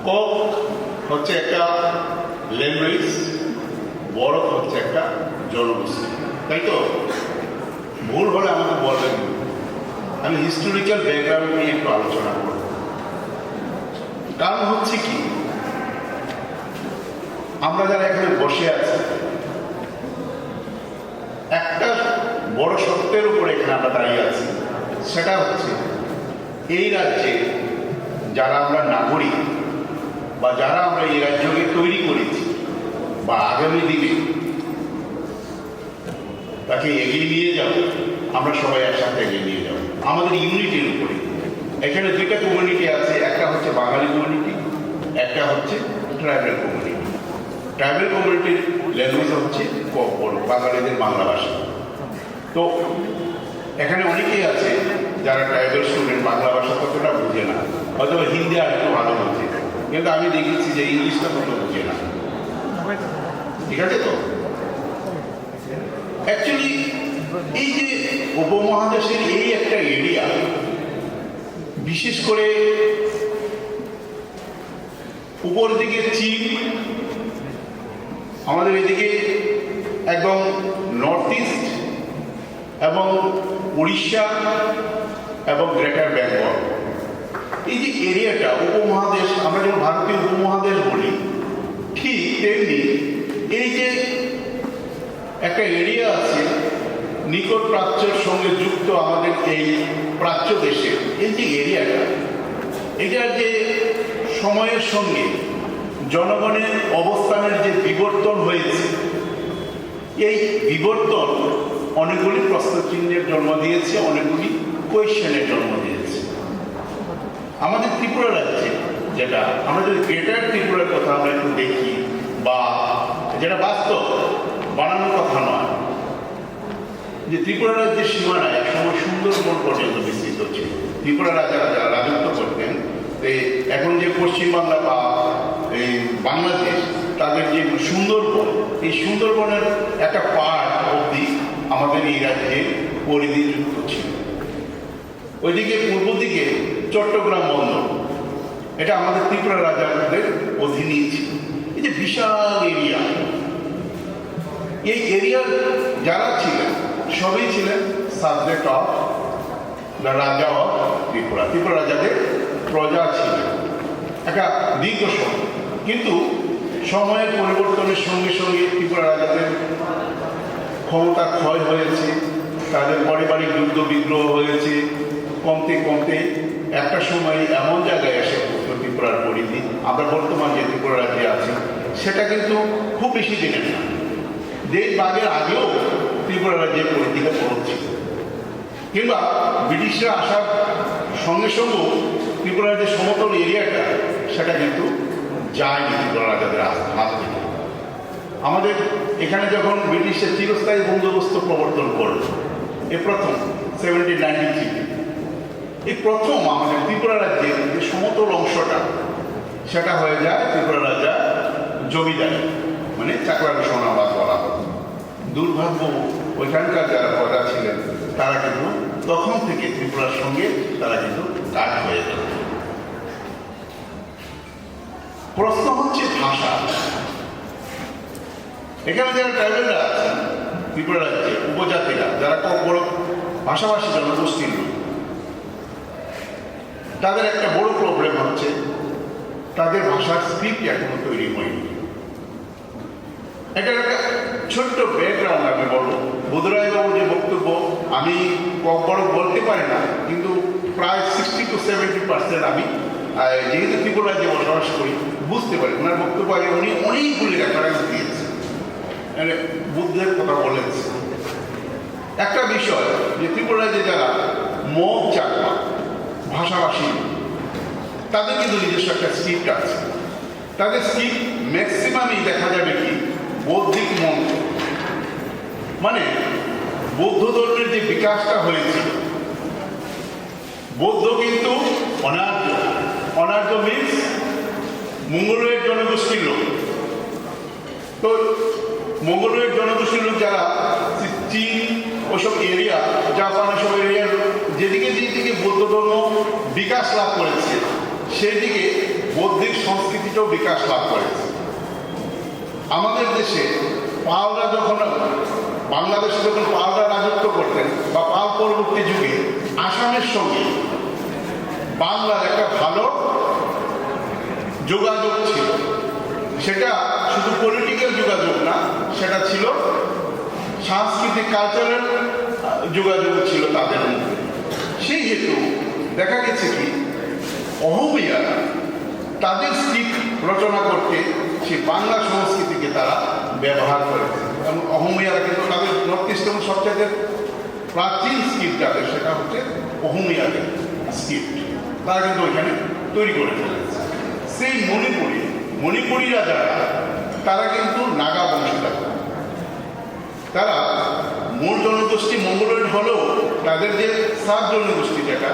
Kok হচ্ছে একটা ল্যাঙ্গুয়েজ, বরক হচ্ছে একটা জনগোষ্ঠী, তাই তো? ভুল হলে আমাকে বলবেন। আমি হিস্টোরিক্যাল ব্যাকগ্রাউন্ড নিয়ে একটু আলোচনা করব। কারণ হচ্ছে কি, আমরা যারা এখানে বসে আছি, একটা বড় সত্যের উপরে এখানে আমরা দাঁড়িয়ে আছি, সেটা হচ্ছে এই রাজ্যে যারা আমরা নাগরিক বা যারা আমরা এই রাজ্যকে তৈরি করেছি বা আগামী দিনে তাকে এগিয়ে নিয়ে যাব, আমরা সবাই একসাথে এগিয়ে নিয়ে যাব আমাদের ইউনিটির উপরে। এখানে দুইটা কমিউনিটি আছে, একটা হচ্ছে বাঙালি কমিউনিটি, একটা হচ্ছে ট্রাইবাল কমিউনিটি। ট্রাইবাল কমিউনিটির ল্যাঙ্গুয়েজ হচ্ছে ককবরক, বাঙালিদের বাংলা ভাষা। তো এখানে অনেকেই আছে যারা ট্রাইবাল স্টুডেন্ট, বাংলা ভাষা ততটা বুঝে না, হয়তো বা হিন্দি আর একটু ভালো বুঝে, কিন্তু আমি দেখেছি যে ইংলিশটা তত বুঝে না। ঠিক আছে তো? অ্যাকচুয়ালি এই যে উপমহাদেশের এই একটা এরিয়া, বিশেষ করে উপর দিকে চীন, আমাদের এদিকে একদম নর্থ ইস্ট এবং উড়িষ্যা এবং গ্রেটার বেঙ্গল, এই যে এরিয়াটা উপমহাদেশ, আমরা যেমন ভারতীয় উপমহাদেশ বলি, ঠিক তেমনি এই যে একটা এরিয়া আছে নিকট প্রাচ্যের সঙ্গে যুক্ত আমাদের এই প্রাচ্য দেশে, এই যে এরিয়াটা, এটার যে সময়ের সঙ্গে জনগণের অবস্থানের যে বিবর্তন হয়েছে, এই বিবর্তন অনেকগুলি প্রশ্নচিহ্নের জন্ম দিয়েছে, অনেকগুলি কোয়েশ্চেনের জন্ম দিয়েছে। আমাদের ত্রিপুরা রাজ্যে যেটা, আমরা যদি গ্রেটার ত্রিপুরার কথা আমরা একটু দেখি, বা যেটা বাস্তব, বানানোর কথা নয়, যে ত্রিপুরা রাজ্যের সীমানা একসময় সুন্দরবন পর্যন্ত বিস্তৃত ছিল। ত্রিপুরা রাজারা যারা রাজত্ব করতেন, এই এখন যে পশ্চিমবাংলা বা এই বাংলাদেশ, তাদের যে সুন্দরবন, এই সুন্দরবনের একটা পার্ট অবধি আমাদের এই রাজ্যে পরিধিযুক্ত ছিল। ওইদিকে পূর্ব দিকে চট্টগ্রাম বন্দর, এটা আমাদের ত্রিপুরা রাজাদের অধীনেই ছিল। এই যে বিশাল এরিয়া, এই এরিয়ার যারা ছিলেন, সবই ছিলেন সাবজেক্ট অফ দ্য রাজা অফ ত্রিপুরা, ত্রিপুরা রাজাদের প্রজা ছিলেন একটা দীর্ঘ সময়। কিন্তু সময়ের পরিবর্তনের সঙ্গে সঙ্গে ত্রিপুরা রাজাদের ক্ষমতা ক্ষয় হয়েছে, তাদের পারিবারিক যুদ্ধ বিগ্রহ হয়েছে, কমতে কমতে একটা সময় এমন জায়গায় এসে পৌঁছল ত্রিপুরার পরিধি, আমরা বর্তমান যে ত্রিপুরা রাজ্যে আছি, সেটা কিন্তু খুব বেশি দিনের না। দেশ ভাগের আগেও ত্রিপুরা রাজ্যের পরিধিটা পৌঁছছিল। কিংবা ব্রিটিশরা আসার সঙ্গে সঙ্গেও ত্রিপুরার যে সমতল এরিয়াটা, সেটা কিন্তু যায়নি ত্রিপুরা রাজাদের হাত হাত থেকে। আমাদের এখানে যখন ব্রিটিশরা চিরস্থায়ী বন্দোবস্ত প্রবর্তন করল, এ প্রথম, সেভেন্টিন নাইনটি থ্রিতে, এই প্রথম আমাদের ত্রিপুরা রাজ্যের যে সমতল অংশটা, সেটা হয়ে যায় ত্রিপুরা রাজা জমিদারি, মানে চাকলার সোনাবাদ বলা হয়। দুর্ভাগ্য, ওইখানকার যারা প্রজা ছিলেন, তারা কিন্তু তখন থেকে ত্রিপুরার সঙ্গে তারা কিন্তু কাট হয়ে গেল। প্রশ্ন হচ্ছে ভাষা। এখানে যারা ট্রাইবেলরা আছেন, ত্রিপুরা রাজ্যে উপজাতিরা, যারা ককবরক ভাষাভাষী জনগোষ্ঠীর লোক, তাদের একটা বড় প্রবলেম হচ্ছে তাদের ভাষার স্ক্রিপ্ট এখনো তৈরি হয়নি। এটা একটা ছোট্ট ব্যাকগ্রাউন্ড আমি বলবো। বুধরাই বাবুর যে বক্তব্য, আমি ককবরক বলতে পারি না, কিন্তু প্রায় সিক্সটি টু সেভেন্টি পার্সেন্ট আমি, আহ, যেহেতু ত্রিপুরা রাজ্যে বসবাস করি, বুঝতে পারি। ওনার বক্তব্য আগে উনি অনেকগুলি রেফারেন্স দিয়েছেন, মানে বুদ্ধের কথা বলেছেন। একটা বিষয় যে ত্রিপুরা রাজ্যে যারা মগ চাকমা ভাষাভাষী, তাদের কিন্তু নিজস্ব একটা স্ক্রিপ্ট আছে। তাদের স্ক্রিপ্ট ম্যাক্সিমামই দেখা যাবে কি বৌদ্ধিক মন্ত্র, মানে বৌদ্ধ ধর্মের যে বিকাশটা হয়েছিল। বৌদ্ধ কিন্তু অনার্য, অনার্য মিন্স মঙ্গোলয়েড জনগোষ্ঠীর লোক। তো মঙ্গোলয়েড জনগোষ্ঠীর লোক যারা চি-, চীন, ওইসব এরিয়া, জাপান, ওইসব এরিয়ার যেদিকে যেদিকে বৌদ্ধ ধর্ম বিকাশ লাভ করেছে, সেই দিকে বৌদ্ধিক সংস্কৃতিটাও বিকাশ লাভ করেছে। আমাদের দেশে পালরা যখন, বাংলাদেশে যখন পালরা রাজত্ব করতেন বা পাল পরবর্তী যুগে আসামের সঙ্গে বাংলার একটা ভালো যোগাযোগ ছিল। সেটা শুধু পলিটিক্যাল যোগাযোগ না, সেটা ছিল সাংস্কৃতিক, কালচারাল, আহ, যোগাযোগ ছিল তাদের মধ্যে। সেই হেতু দেখা গেছে কি, অহমিয়ারা তাদের স্ক্রিপ্ট রচনা করতে সেই বাংলা সংস্কৃতিকে তারা ব্যবহার করেছে। এবং অহমিয়ারা কিন্তু তাদের নর্থ ইস্ট এবং সবচেয়ে প্রাচীন স্ক্রিপ্ট যাদের, সেটা হচ্ছে অহমিয়াদের স্ক্রিপ্ট। তারা কিন্তু ওইখানে তৈরি করে ফেলেছে। সেই মণিপুরি, মণিপুরিরা যারা, তারা কিন্তু নাগা বংশধর। তারা মূল জনগোষ্ঠী মঙ্গোলয়েড হলেও তাদের যে সাব জনগোষ্ঠী যেটা,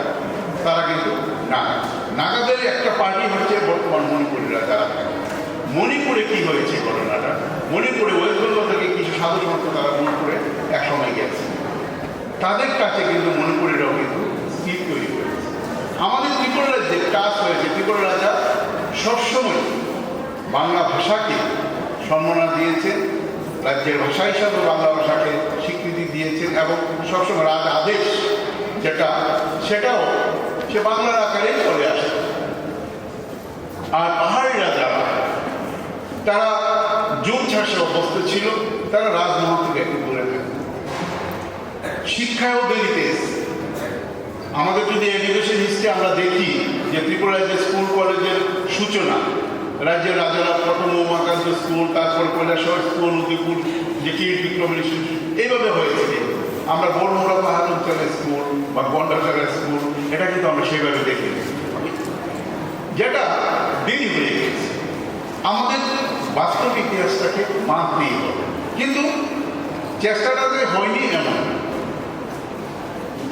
তারা কিন্তু নাগা। নাগাদের একটা পার্টি হচ্ছে বর্তমান মণিপুরিরা যারা থাকে। মণিপুরে কি হয়েছে ঘটনাটা? মণিপুরে ওয়েস্ট বেঙ্গল থেকে কিছু সাধু সন্ত তারা মণিপুরে একসময় গেছে। তাদের কাছে কিন্তু মণিপুরিরাও কিন্তু স্ক্রিপ্ট তৈরি করেছে। আমাদের ত্রিপুরা রাজ্যে কাজ হয়েছে, ত্রিপুরা রাজা সবসময় বাংলা ভাষাকে সম্মাননা দিয়েছেন, রাজ্যের ভাষা হিসাবে বাংলা ভাষাকে স্বীকৃতি দিয়েছেন এবং সবসময় রাজ আদেশ যেটা, সেটাও সে বাংলার আকারেই চলে আসে। আর পাহাড়ি রাজারা, তারা জুম চাষে অভ্যস্ত ছিল, তারা রাজমহল থেকে একটু দূরে থাকত। শিক্ষায়ও দেরিতে এসছে। আমাদের যদি এডুকেশন হিস্ট্রি আমরা দেখি, যে ত্রিপুরায় যে স্কুল কলেজের সূচনা, রাজ্যের রাজারা প্রথম উমাকান্ত স্কুল, তারপর কৈলাসহর স্কুল, উদয়পুর যে কিরিট বিক্রম ইনস্টিটিউট, এইভাবে হয়েছে। কিন্তু আমরা বড়মুড়া পাহাড় অঞ্চলের স্কুল বা গন্ডাছড়া স্কুল, এটা কিন্তু আমরা সেইভাবে দেখিনি, যেটা দেরি হয়ে গেছে। আমাদের বাস্তব ইতিহাসটাকে মানতেই হবে, কিন্তু চেষ্টাটা যে হয়নি এমন না।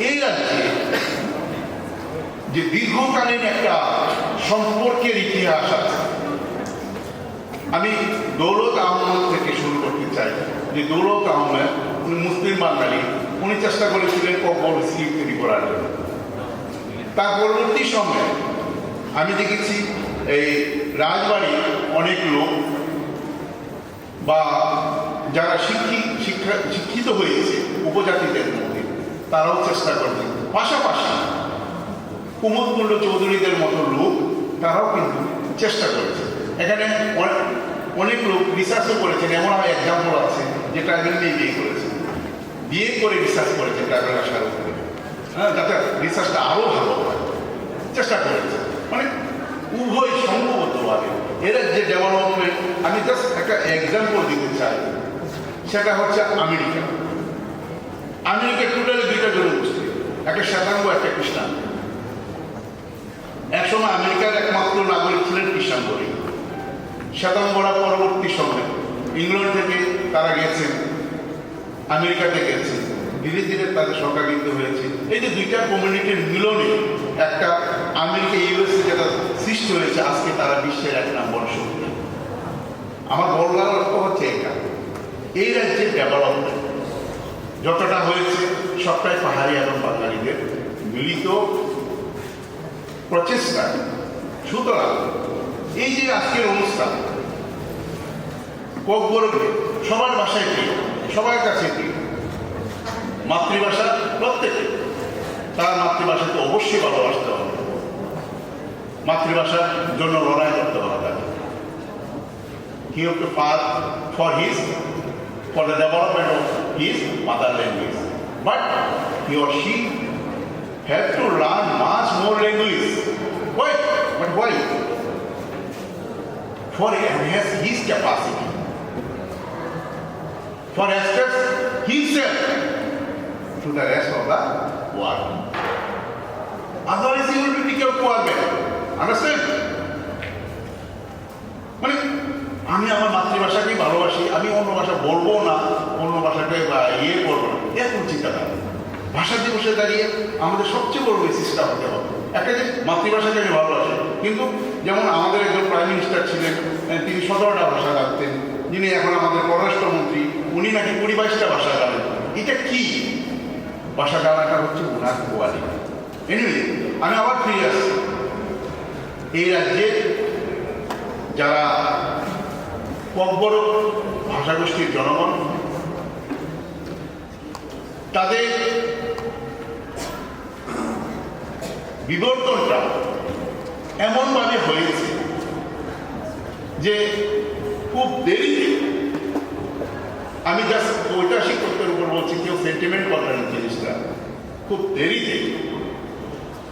এই রাজ্যে যে দীর্ঘকালীন একটা সম্পর্কের ইতিহাস আছে, আমি দৌলত আহমদ থেকে শুরু করতে চাই। যে দৌলত আহমদ, উনি মুসলিম বাঙালি, উনি চেষ্টা করেছিলেন ককবরক স্ক্রিপ্ট তৈরি করার জন্য। তার পরবর্তী সময়ে আমি দেখেছি এই রাজবাড়ির অনেক লোক বা যারা শিক্ষি-, শিক্ষা-, শিক্ষিত হয়েছে উপজাতিদের মধ্যে, তারাও চেষ্টা করছে। পাশাপাশি কুমুদ কুণ্ড চৌধুরীদের মতো লোক, তারাও কিন্তু চেষ্টা করেছে। এখানে অনেক, অনেক লোক রিসার্চও করেছেন, এমন আমার এক্সাম্পল আছে যে ট্রাইবেল মেয়ে বিয়ে করেছে, বিয়ে করে রিসার্চ করেছে ট্রাইবেল ভাষার উপরে, হ্যাঁ, যাতে রিসার্চটা আরও ভালো হয়, চেষ্টা করেছে। মানে উভয় সংঘবদ্ধভাবে এরা যে ডেভেলপমেন্ট, আমি জাস্ট একটা এক্সাম্পল দিতে চাই, সেটা হচ্ছে আমেরিকা। আমেরিকা টোটালি দুইটা জনগোষ্ঠী, একটা শ্বেতাঙ্গ, একটা খ্রিস্টান। একসময় আমেরিকার একমাত্র নাগরিক ছিলেন খ্রিস্টান ধর্মী। শ্বেতাঙ্গরা পরবর্তী সময়ে ইংল্যান্ড থেকে তারা গেছেন, আমেরিকাতে গেছেন, ধীরে ধীরে তাদের সংখ্যাবৃদ্ধি হয়েছে। এই যে দুইটা কমিউনিটির মিলনে একটা আমেরিকা ইউএসএ যেটা সৃষ্টি হয়েছে, আজকে তারা বিশ্বের এক নম্বর শক্তি। আমার বলার অর্থ হচ্ছে এটা, এই রাজ্যের ডেভেলপমেন্ট যতটা হয়েছে, সবটাই পাহাড়ি এবং বাঙালিদের মিলিত প্রচেষ্টা। সুতরাং এই যে আজকের অনুষ্ঠান, ককবরকে সবার ভাষায় কি, সবার কাছে কি, মাতৃভাষা প্রত্যেকে তার মাতৃভাষাকে অবশ্যই ভালোবাসতে হবে, মাতৃভাষার জন্য লড়াই করতে হবে তাকে। He have to fight for his, for the development of his mother language. But he or she have to learn much more language. Why? But why? For he has his capacity. For express himself to the rest of the world. Otherwise, he will be become poor man. Understand? মানে, আমি আমার মাতৃভাষাকেই ভালোবাসি, আমি অন্য ভাষা বলবো না, অন্য ভাষাকে বা ইয়ে করবো না, এরকম চিন্তাধারা। ভাষা দিবসে দাঁড়িয়ে আমাদের সবচেয়ে বড় মেসেজটা হতে হবে একটা যে মাতৃভাষাকে আমি ভালোবাসি। কিন্তু যেমন আমাদের একজন প্রাইম মিনিস্টার ছিলেন, আহ, তিনি সতেরোটা ভাষা জানতেন, যিনি এখন আমাদের পররাষ্ট্রমন্ত্রী, উনি নাকি কুড়ি বাইশটা ভাষা জানেন। এটা কি? ভাষা জানাটা হচ্ছে ওনার কোয়ালিটি। এনিওয়ে, আমি আবার ফিরে আসছি। এই রাজ্যে যারা ককবরক ভাষাগোষ্ঠীর জনগণ, তাদের বিবর্তনটা এমনভাবে হয়েছে যে খুব দেরিতে, আমি জাস্ট ঐতিহাসিক তথ্যের উপর বলছি, কেউ সেন্টিমেন্ট করবেন না জিনিসটা, খুব দেরিতে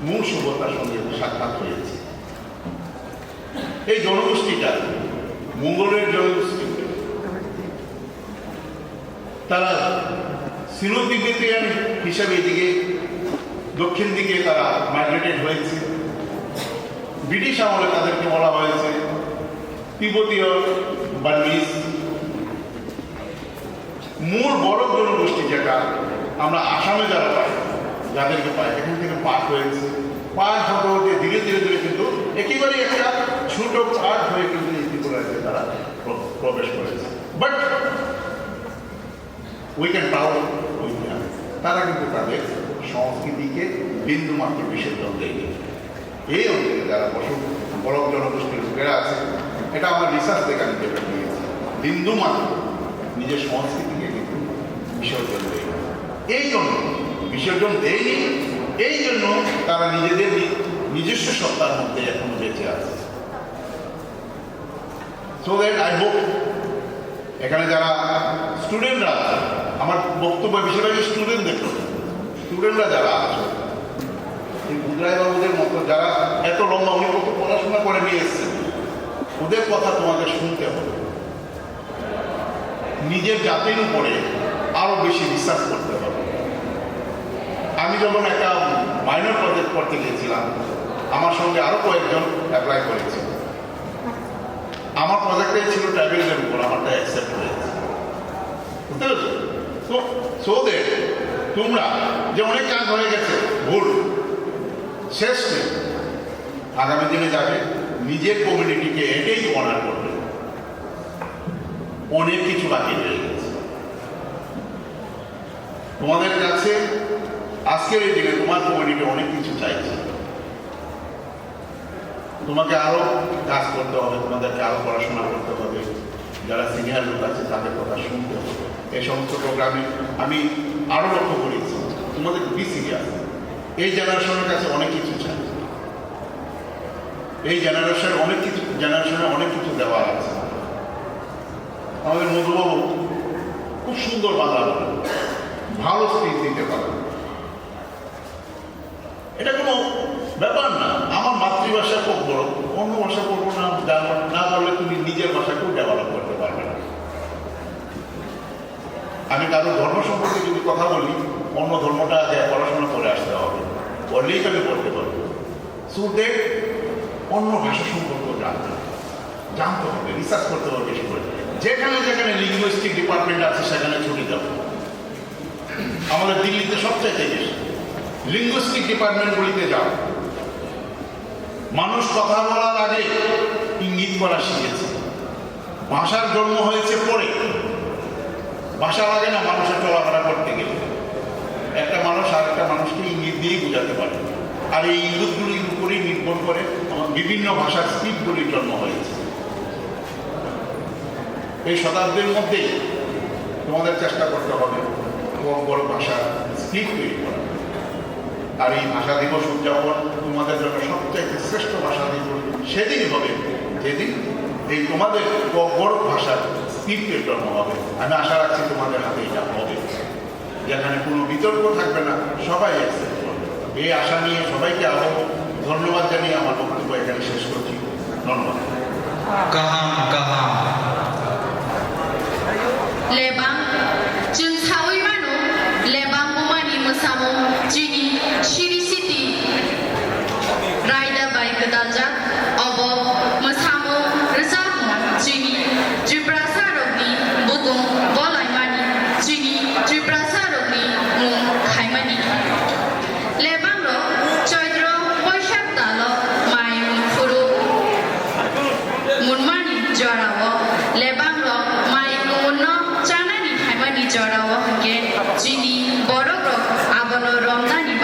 মূল সভ্যতার সঙ্গে সাক্ষাৎ হয়েছে। এই জনগোষ্ঠীটা মঙ্গোলের জনগোষ্ঠী, তারা সিনো তিব্বতিয়ান হিসাবে এদিকে দক্ষিণ দিকে তারা মাইগ্রেটেড হয়েছে। ব্রিটিশ আমলে তাদেরকে বলা হয়েছে তিব্বতীয় বার্মিজ। মূল বড় জনগোষ্ঠী যেটা আমরা আসামে যারা পাই, যাদেরকে পাই, এখান থেকে পাঠ হয়েছে। পাঠ হতে হতে ধীরে ধীরে ধীরে কিন্তু একেবারেই একটা ছোট পাঠ হয়ে কিন্তু এই ত্রিপুরাতে তারা প্র-, প্রবেশ করেছে। But we can proud with them. তারা কিন্তু তাদের সংস্কৃতিকে বিন্দুমাত্র বিসর্জন দেয়নি। এই অঞ্চলে যারা বসত, বড় জনগোষ্ঠীর লোকেরা আছে, এটা আমার রিসার্চ থেকে আমি যেটা পেয়েছি, বিন্দুমাত্র নিজের সংস্কৃতিকে কিন্তু বিসর্জন দেয়নি। এই জন্য বিসর্জন দেয়নি, এই জন্য তারা নিজেদের নি-, নিজস্ব সত্তার মধ্যে এখনো বেঁচে আছে। So that I hope এখানে যারা স্টুডেন্টরা আছে, আমার বক্তব্য বেশিরভাগই স্টুডেন্টদের কথা, স্টুডেন্টরা যারা আছে, এই বুধরায় বাবুদের মতো যারা এত লম্বা, উনি কত পড়াশোনা করে নিয়ে এসেছেন, ওদের কথা তোমাদের শুনতে হবে। নিজের জাতির উপরে আরও বেশি বিশ্বাস করতে হবে। আমি যখন একটা মাইনর প্রজেক্ট করতে গিয়েছিলাম, আমার সঙ্গে আরও কয়েকজন অ্যাপ্লাই করেছিল। আমার প্রজেক্টটাই ছিল ট্রাইবেলদের উপর, আমারটা অ্যাকসেপ্ট হয়েছে। বুঝতে পেরেছো? তো সো দ্যাট তোমরা যে অনেক কাজ হয়ে গেছে, ভুল, শেষ নেই। আগামী দিনে যাবে, নিজের কমিউনিটিকে এটাই অনার করবে। অনেক কিছু বাকি রয়ে গেছে। তোমাদের কাছে আজকের এই দিনে তোমার কমিউনিটি অনেক কিছু চাইছে। তোমাকে আরো কাজ করতে হবে, তোমাদেরকে আরো পড়াশোনা করতে হবে, যারা সিনিয়র লোক আছে তাদের কথা শুনতে হবে। এই সমস্ত প্রোগ্রামে আমি আরো লক্ষ্য করেছি, তোমাদের বি সিরিয়াস। এই জেনারেশনের কাছে অনেক কিছু চাই, এই জেনারেশন অনেক কিছু, জেনারেশনে অনেক কিছু দেওয়ার আছে। আমাদের মধুবাবু খুব সুন্দর বাংলা বলেন, ভালো স্পিচ দিতে পারেন। এটা কোনো ব্যাপার না। আমার মাতৃভাষা খুব বড়, অন্য ভাষা পড়বো না, জানো না, পারলে তুমি নিজের ভাষাকেও ডেভেলপ করতে পারবে না। আমি কারো ধর্ম সম্পর্কে যদি কথা বলি, অন্য ধর্মটা আগে পড়াশোনা করে আসতে হবে, পড়লেই তো আমি পড়তে পারবো। সো অন্য ভাষা সম্পর্কে জানতে হবে, জানতে হবে, রিসার্চ করতে হবে বেশি করে। যেখানে যেখানে লিঙ্গুইস্টিক ডিপার্টমেন্ট আছে, সেখানে ছুটে যাও। আমাদের দিল্লিতে সবচাইতে বেশি। লিঙ্গুইস্টিক ডিপার্টমেন্টগুলিতে যাও। মানুষ কথা বলার আগে ইঙ্গিত করা শিখেছে। ভাষার জন্ম হয়েছে পরে। ভাষা লাগে না মানুষের চলাফেরা করতে গেলে। একটা মানুষ আর একটা মানুষকে ইঙ্গিত দিয়েই বোঝাতে পারে। আর এই ইঙ্গিতগুলির উপরেই নির্ভর করে আমার বিভিন্ন ভাষার স্ক্রিপ্টগুলির জন্ম হয়েছে। এই শতাব্দীর মধ্যেই তোমাদের চেষ্টা করতে হবে কোকবরক ভাষার স্ক্রিপ্ট তৈরি করা। আর এই ভাষা দিবস উদযাপন তোমাদের জন্য সবচাইতে শ্রেষ্ঠ ভাষা দিবস সেদিনই হবে, যেদিন এই তোমাদের কোকবরক ভাষার স্ক্রিপ্টের জন্ম হবে। আমি আশা রাখছি তোমাদের হাতে এটা হবে, যেখানে কোনো বিতর্ক থাকবে না, সবাই অ্যাকসেপ্ট করবে। এই আশা নিয়ে সবাইকে আবারও ধন্যবাদ জানিয়ে আমার বক্তব্য এখানে শেষ করছি। ধন্যবাদ। Kaham, kaham. Lebang, chwng saui mano, lebang bumani mwsamung chini siri siti raida bai gwdaljak, obo mwsamung rwchapmung chini Tiprasarokni bukung bolaimani, chini Tiprasarokni mung khaimani. Lebangrok Choitro Boisak talo mai phuru munmani jorao, lebangrok mai kumunno chanani haimani jorao hwnkhe chini borokrok abono romnani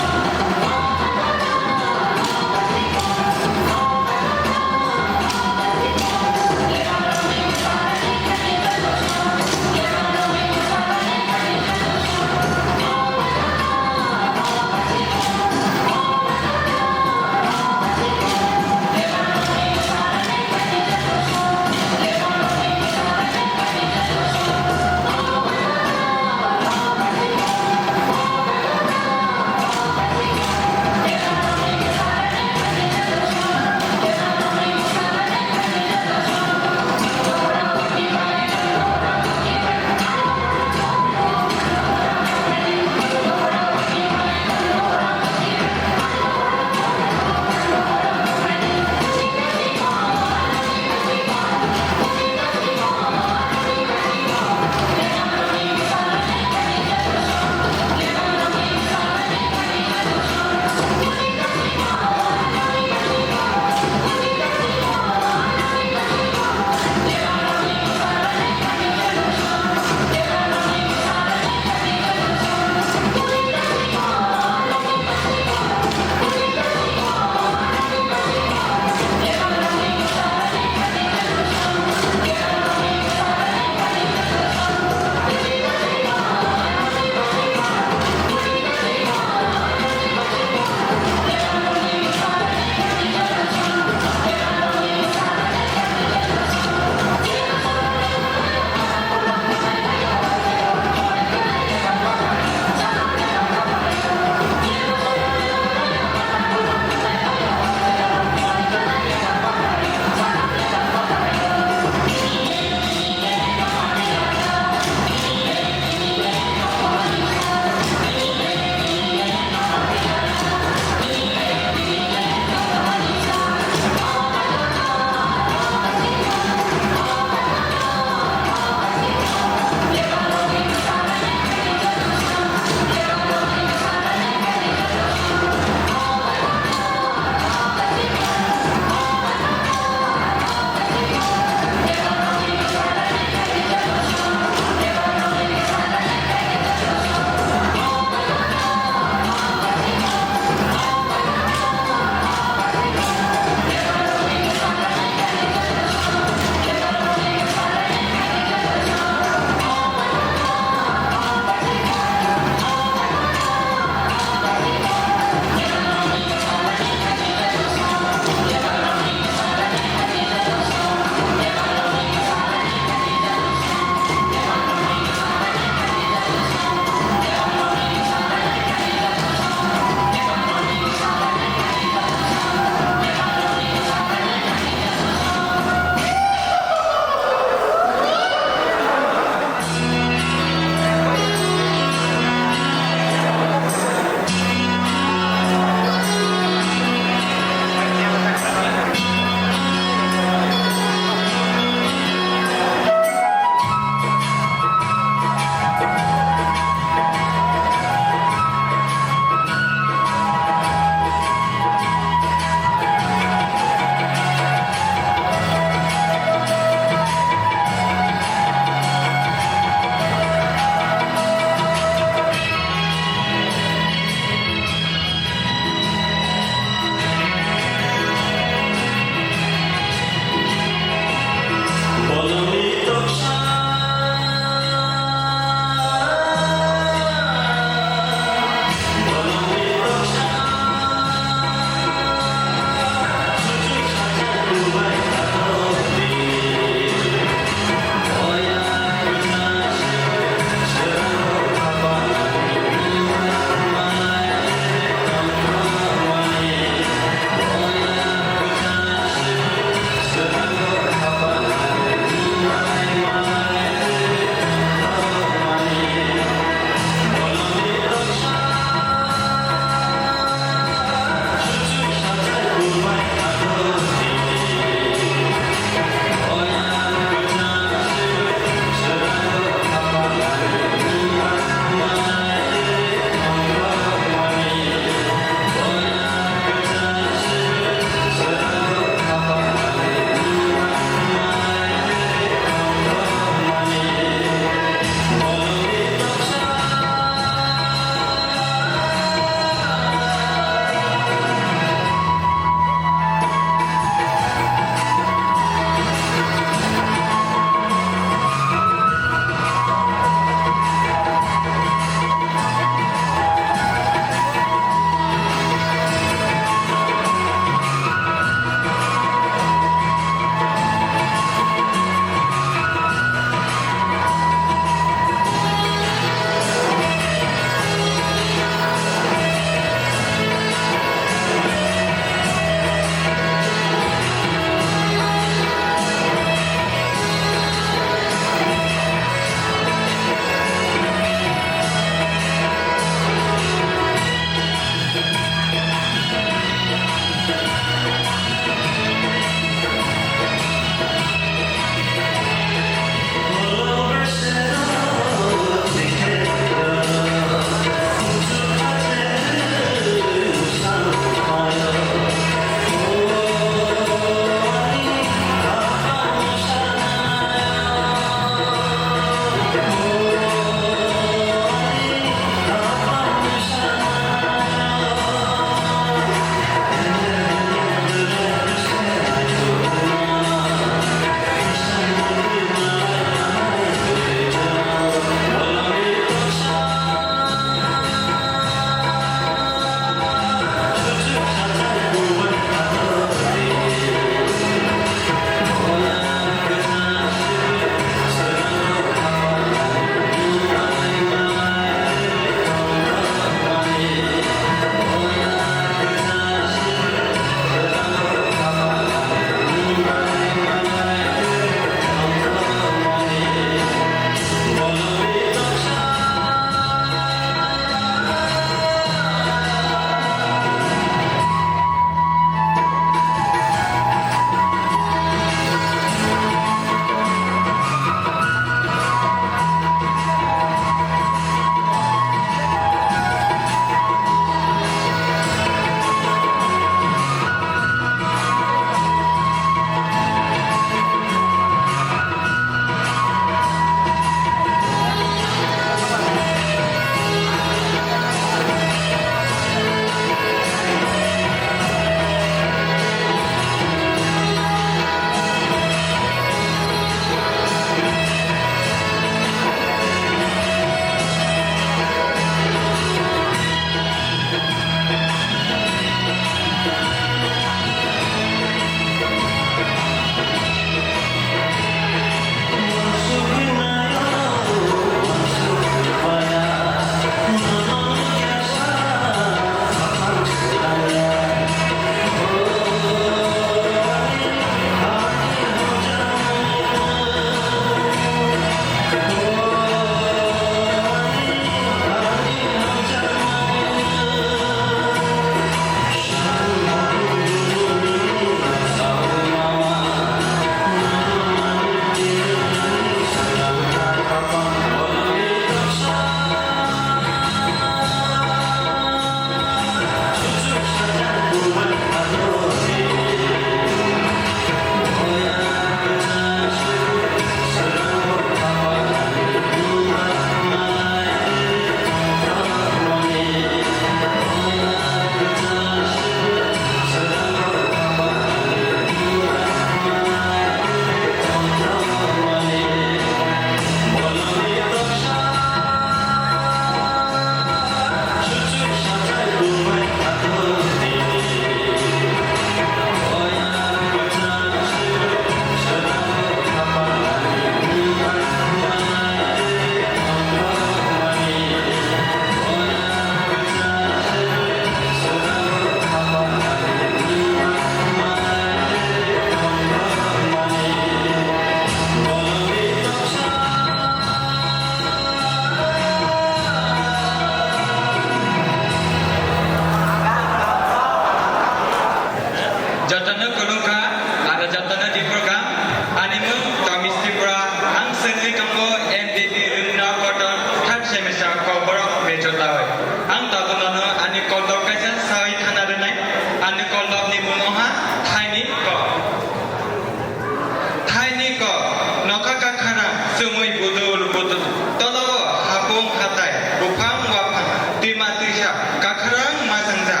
Chumui budul budul, tolao hapung hatai, buphang waphang, twima twisa, kakharang majangja,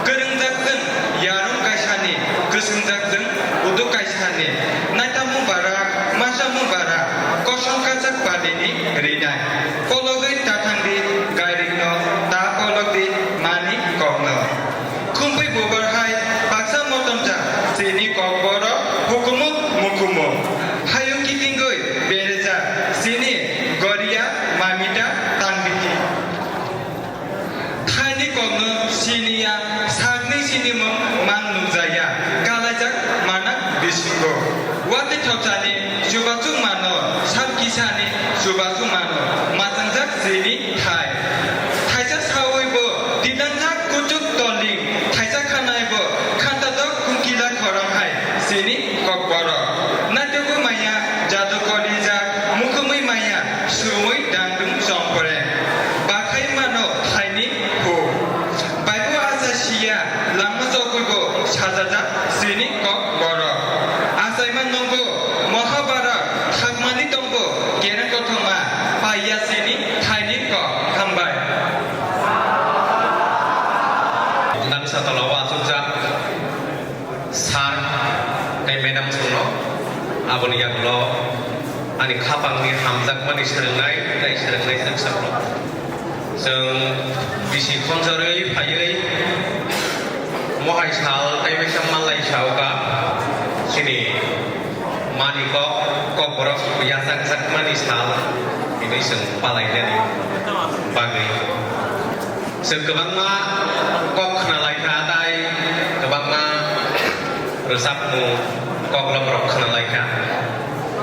kwrwngjak chwng yarung kaisani, kwswngjak chwng uduk kaisani, naitamo bara, masamo bara, kosong kajak balini rinai. Pologwi ta thangdi, gairikno ta polokdi mani kokno. Khumpui bubar hai baksa motomjak chini kokborok hukumu mukumu. Hayung kitingwi berejak chini goriya mamita tangbithi. Thaini kokno siniya, sakni sinimung mang nukjaya, kalaijak manak bisingo. Watwi thopsani chubachu mano, sal kisani chubachu mano, machangjak chini thai. Thaisa sawi bo tilangjak kuchuk toling, thaisa khanai bo khantatok kungkila khorang hai chini kokborok. Naitugwi maya, jadu kolijak, mukhumwi maya, sumwi dangdung chongpore. Bakhai mano thaini hu. Baibo asa siya, lama chokwibo sajajak chini kokborok. Achaima nungbo Mohabharat thakmani tongbo, kera kothoma paiya chini thaini kok. Hambai. Nang satolao achukjak. Sir tei madam chwngno aboni yagulo ani khapangni hamjakmani swrwngnai tei swrwngnai jwk sakno. Chwng bisi khonjorwi phaiwi mohai sal tei waisa malai sa wngkha chini mani kok, kokborok yachakjakmani sal hinwi chwng palainani bagwi. Chwng kwbangma kok khna lai kha, tei kwbangma rwchapmung koklop rok khna lai kha.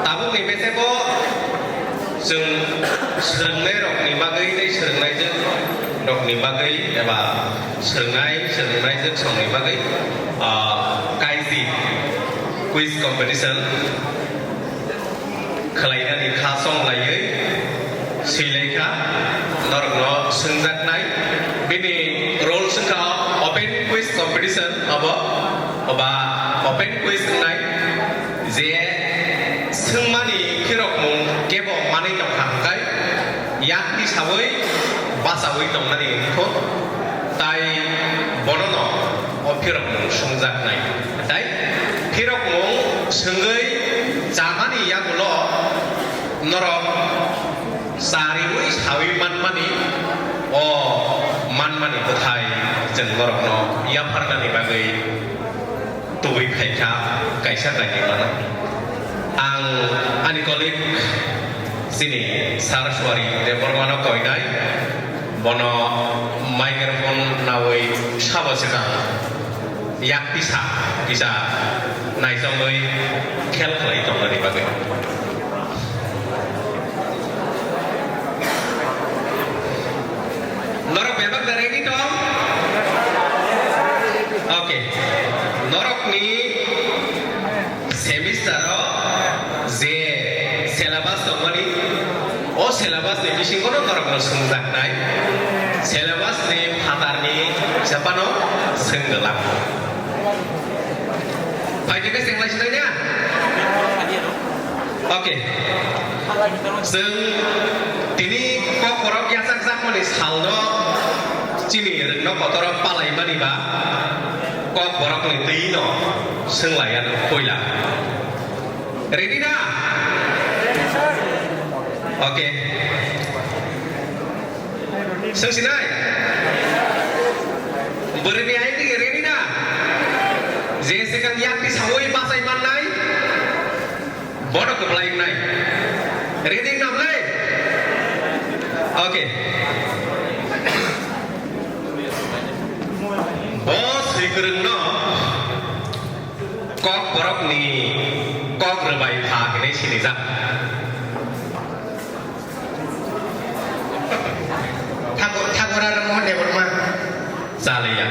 Tabukni bese bo chwng swrwngnai rokni bagwi tei swrwngnai jwk rokni bagwi eba swrwngnai, swrwngnai jwk songni bagwi, ah, kaisi quiz competition khwlainani kha chonglaiwi swilaikha norokno swngjaknai. Bini rules wngkha open quiz competition abo, oba open quiz wngnai je swngmani phirokmung kebo manwi tongkha hwnkhe yakni sawi bachaui tongnani wngkho, tai bonono o phirokmung swngjaknai. Tai phirokmung swngwi chamani yagulo norok chariui saui manmani, o manmani bwthai chwng norokno yapharnani bagwi tubui phaikha kaisa kainwi mano. Ang ani colleague chini Sir Suari Debbarmano koinai, bono microphone naui sabo swkang yak tisa kisa naichomwi khel khlai tongmani bagwi. Norok bebak da ready tong? Okay. Norokni semester o je syllabus tongmani, o syllabus ni bisingo no norokno swngjaknai. Syllabus ni phatarni chapano swngwlak. Phaikhe khe chenglai sinai ya? Okay. Chwng tini kokborok yachakjakmani salno chini rwngno kotoro palaimani ba kokborokni twi no swnglaiyano puila. Ready na? Okay. Swngsinai? Bwrwini aini ready na? Je swkang yakni sawi bachai mannai, bono kwplai wngnai. Ready wngna hwnlai? Okay. Bo swikwrwngno Kokborokni kok rwbai pha hinwi sinijak. Thago-, Thagora Rangmohon Debbarma. Chaliya.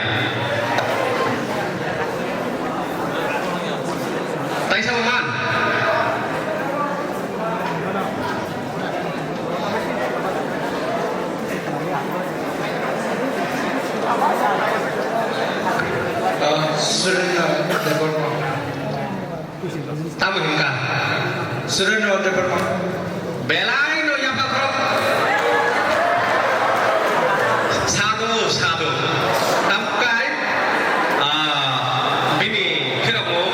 Taisa bo man. Ah, Surendra Debbarma. Tamo himkha? Surendra Debbarma. Belai no yapha khorok. Sadu, sadu. Tamkai, ah, bini phirokmung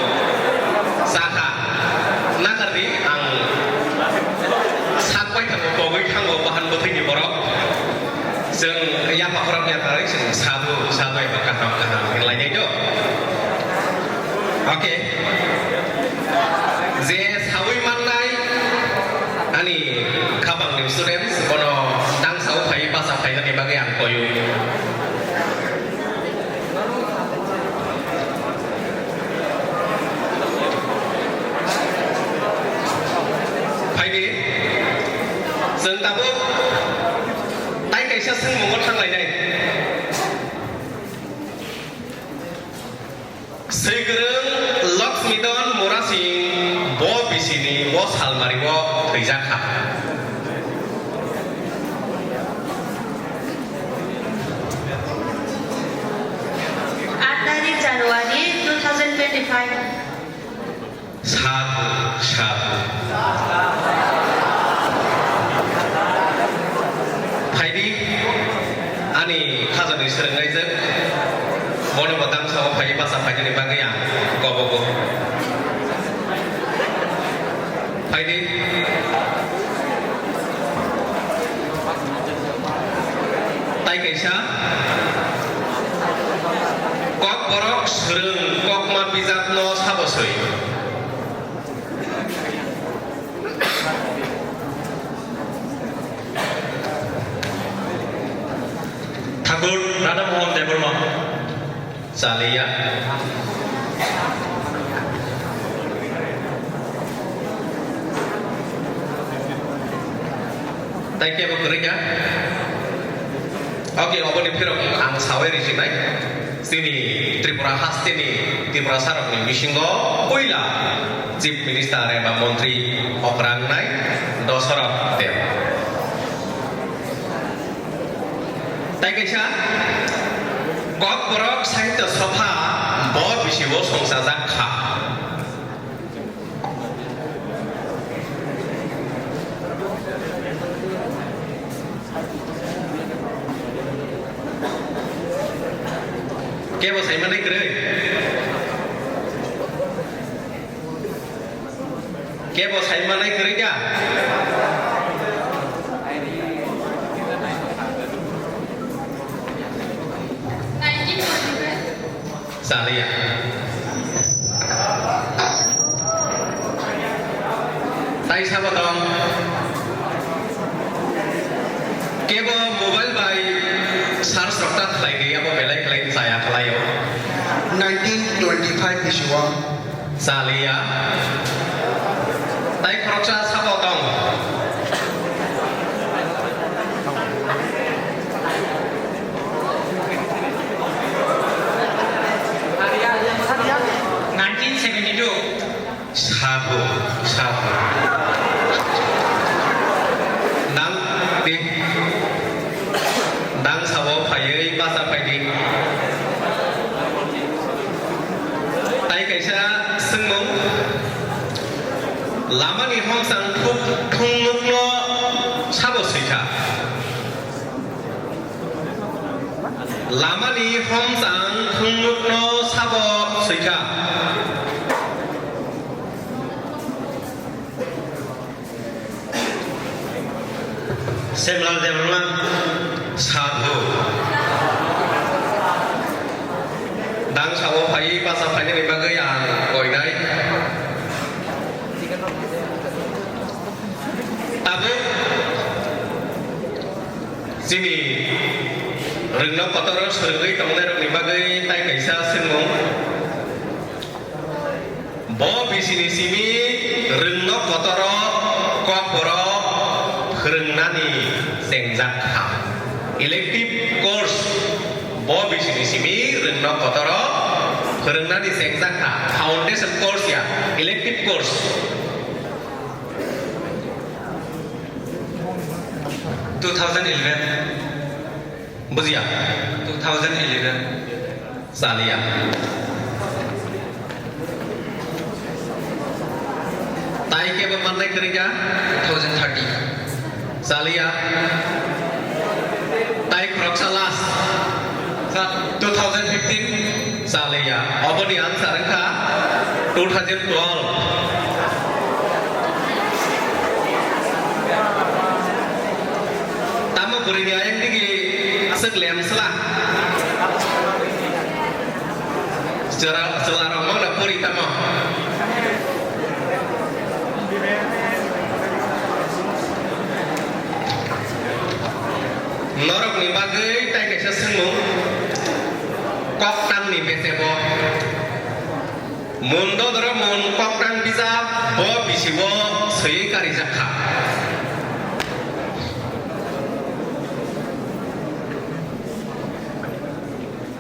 sakha. Nakardi ang sakbai thango, kogwi thango, bahan bwthwini borok. Chwng yapha khorok yapharwi chwng sadu, sadu eba kaham, kaham hinlainai do. Okay. Je sawi mannai ani khabangni students, bono tang sawi phai, basa phainani bagwi ang koyu. Phaidi, chwng tabuk tai kaisa swngmungo thanglainai. Swikwrwng Laxmidon Murasing bo bisini bo salmario thwijak kha. Aat tarik January two thousand twenty-five. Sadhu, sadhu. Phaidi, ani khajani swrwngnaijak. Bono bo tang sao phai, basa phainani bagwi ang kobogo. Phaidi. Tai kaisa. Kokborok swrwng kokma bijakno sabo swi? Thakur Radha Mohan Debbarma. Chaliya. Tai kebo kwrwi kha? Okay, oboni phirok ang sawi rijinai. Chini Tripura hasteni Tiprasa rokni bisingo puila Chief Minister eba Montri okrangnai Dosarath Deb. Tai kaisa Kokborok Sahitya Sabha bo bisio songchajak kha. Kebo saimanai kwrwi? Kebo saimanai kwrwi kha? Chaliya. Tai sabo tong. Kebo mobile bai search rok ta khlai di, abo belai khlai chaya khlai o. Nineteen twenty-five bisio. Chaliya. Tai khoroksa sabo tong. Nineteen seventy-two. Sabo, sabo. Nang di. Nang sabo phaiwi basa phaidi. Tai kaisa swngmung. Lamani homsang thuk thungnukno sabo swikha? Lamani homsang thungnukno sabo swikha? Semlal Debbarma. Sadhu. Dang sabo phai, basa phainani bagwi ang koinai. Tabuk chini rwngno kotor swrwngwi tongnairokni bagwi tai kaisa swngmung. Bo bisini simi rwngno kotoro kokborok phwrwngnani chengjak kha. Elective course. Bo bisini simi rwngno kotoro phwrwngnani chengjak kha. Foundation course ya, elective course. Two thousand eleven. Bujiya? Two thousand eleven. Chaliya. Kebo mannai kwrwi kha? Two thousand thirty. Chaliya. Tai khoroksa last. Sa-, two thousand fifteen. Chaliya. Oboni answer wngkha two thousand twelve. Tamo bwrwini ayang digi aswk lem sla. Chwla, chwlarok mangno pori tamo. Norokni bagwi tai kaisa swngmung, koktangni besebo. Mun dodoro mun koktang bijap bo bisio swiwi karijak kha.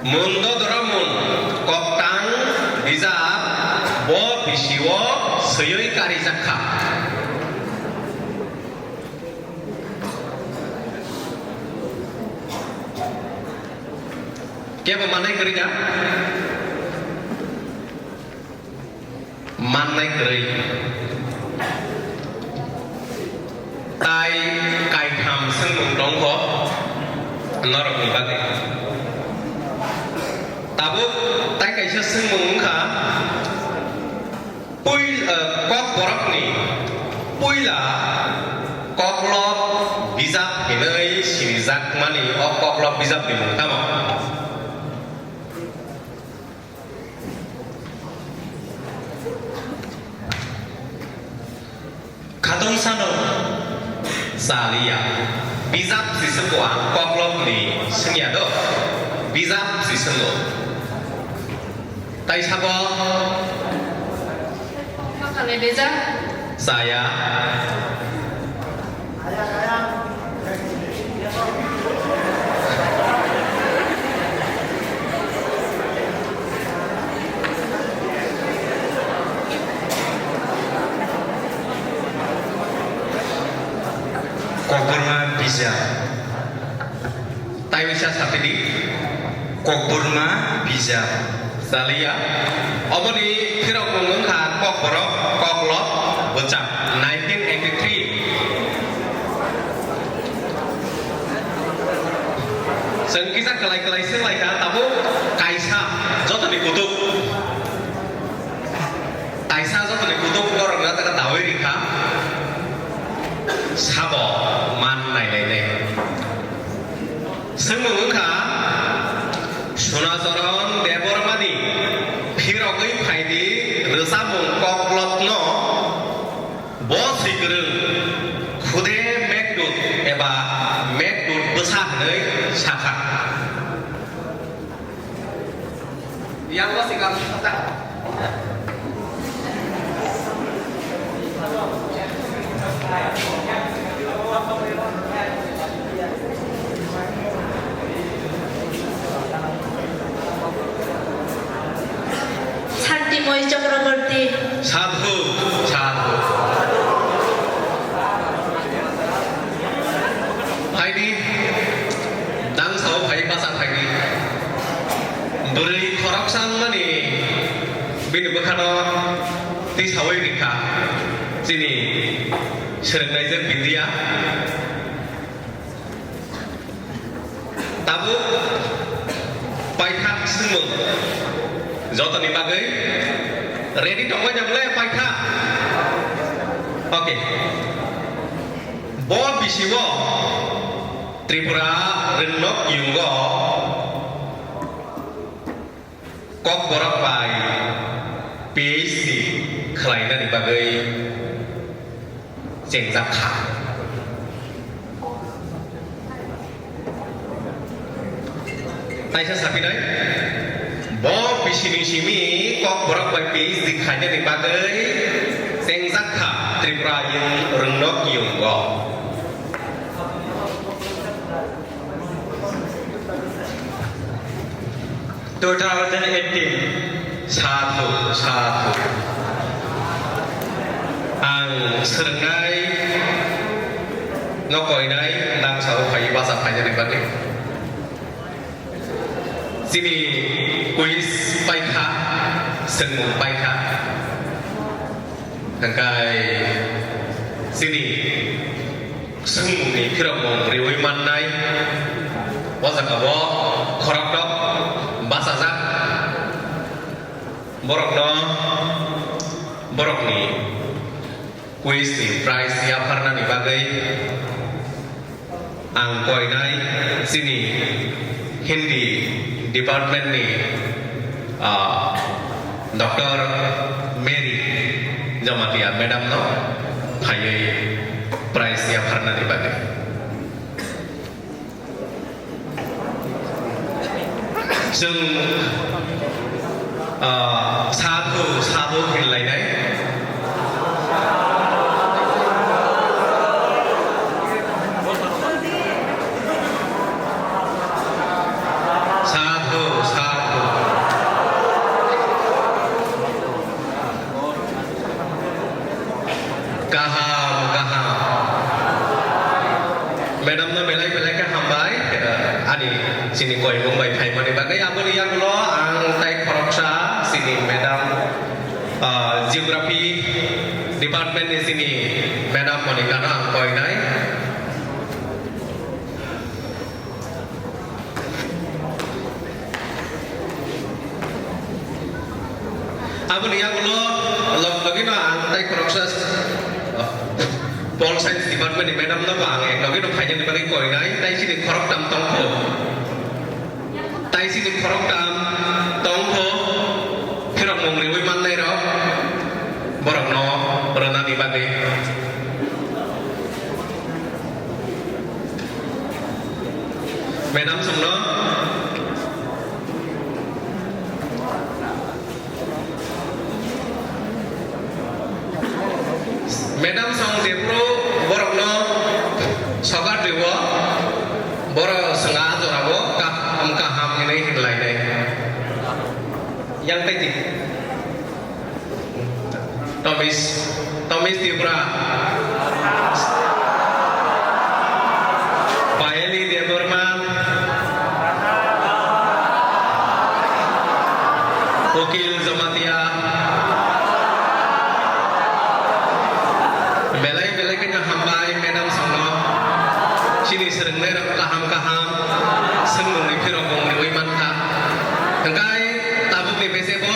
Mun dodoro mun koktang bijap bo bisio swiwi karijak kha. Kebo manai kwrwi na? Mannai kwrwi. Tai kaitham swngmung tongkho norokni bagwi. Tabuk tai kaisa swngmung wngkha, puil-, eh, kokborokni puila koklop bijap hinwi sinijakmani, o koklop bijapni mung tamo? Khatungsano chaliya. Bijap si swngo ang koklopni swngya do. Bijap si swngo. Tai sabo? Makhale beja. Chaya. Kokborma bijap. Tai bisa sapidi. Kokborma bijap. Chaliya. Oboni phirok mung wngkha Kokborok, Koklop, Bwchap, nineteen eighty-three. Chwng kisa kwlai kwlai swnglaikha, tabuk kaisa jotoni kutuk. Kaisa jotoni kutuk borok na taka dawi rikha. Sabo man nailainai. Swngmung wngkha, Sunacharan Debbarmani phirogwi phaidi rwchapmung koklopno bo swi kwrwng khude megdut eba megdut bwsa hwnwi sakha. Yang masih kamu tak? Shantimoi Chakraborty. Sadhu, sadhu. Phaidi, dang sao phai basa phaidi. Bwrwi khoroksa wngmani bini bwkhano twi sawi rikha chini swrwngnaijwk Bindiya. Tabuk paithak swngmung jotoni bagwi ready tongbai na bwle paithak? Okay. Bo bisio Tripura Rwngnok Yungo Kokborok bai P H D khlainani bagwi chengjak kha. Taisa sapinai, bo bisini simi Kokborok bai P H D khlainani bagwi chengjak kha Tripura yung Rwngnok Yungo. Two thousand eighteen. Sadhu, sadhu. Ang swrwngnai no koinai nang sao phai basa phainani bagwi. Chini quiz paikha, swngmung paikha. Hwnkhe chini swngmungni phirokmung riwi mannai o jaga o khorokthok bachajak. Borokno borokni quiz ni prize yapharnani bagwi ang koinai chini Hindi department ni, ah, Doctor Mary Jamatia madam no phaiwi prize yapharnani bagwi. Chwng, ah, sadhu, sadhu hinlainai. Sadhu, sadhu. Kaham, kaham. Madam no belai belai khe hambai, eh, ani chini koimung bai phaimani bagwi. Aboni yagulo ang tai khoroksa chini madam, ah, geography department ni chini madam Monika no ang koinai. Aboni yagulo log logino ang tai khoroksa, oh, Pol Science Department ni madam no bo ang ek logino phainani bagwi koinai, tai chini khoroktham tongkho. Tai chini khoroktham tongkho, phirokmung riwi mannai rok, borokno rwnani bagwi. Madam songno. Madam song jephuru borokno sogar twibo, borok swngna jorao kaham kaham hinwi hinlainai. Yang tei di. Tomis, Tomis Tripura. Payali Debbarma. Ukil Jamatia. Belai belai khe hambai madam songno. Chini swrwngnai rok kaham kaham. Swngmungni phirok mung riwi mankha. Hwnkhe tabukni bese bo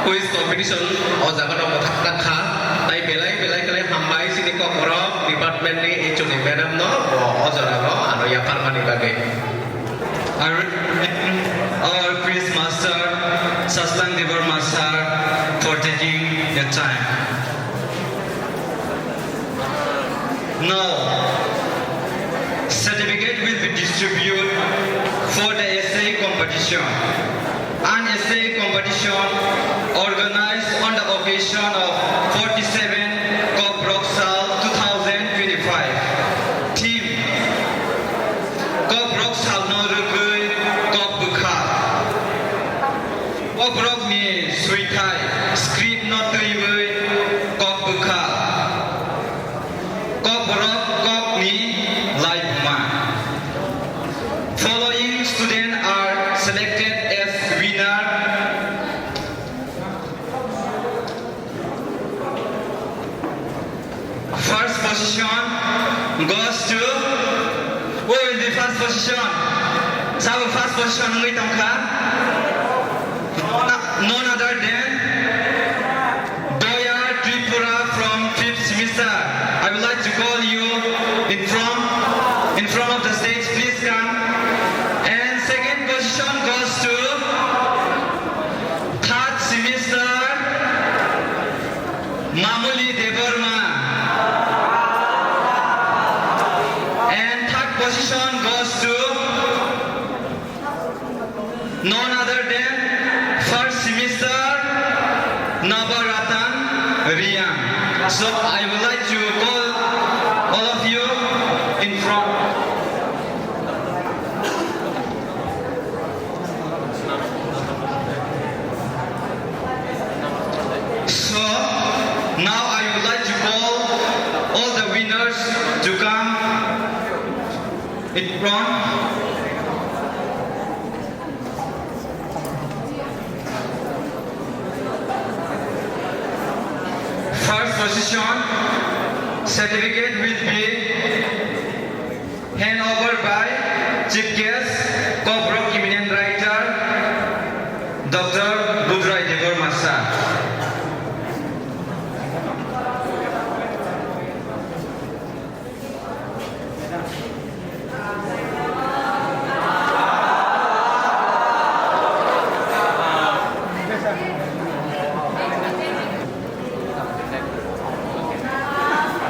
quiz competition o jaga no mwthangkha. Tai belai belai khe hambai chini Kokborok department ni H O D madam no bo o jora no ano yapharmani bagwi. I recommend our quiz master, Sastang Debbarma sir, for taking the time. Now, certificate will be distributed for the essay competition. An essay competition organized on the occasion of forty-seven Kokborok Sal two thousand twenty-five. Theme: Kokborok salno rwgwi kok bwkha. Kokborokni swithai, script no twiwi kok bwkha. Kokborok kokni laibuma. Following students are selected as winner. First position goes to, who will be first position? Sabo first position wngwi tongkha. None, none other than Doya Tripura from fifth semester. I would like to call you in front, in front of the stage. Please come. And second position goes to third semester, Mamuli Debbarma. And third position goes to none other than first semester, Nabaratan Riang. So I would like to call all of you in front. So now I would like to call all the winners to come in front. First Certificate will be hand over by Chief Guest, Kokborok eminent writer, Doctor Budrai Debbarma sir.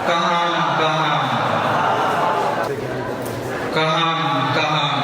Kaham, kaham. Kaham, kaham.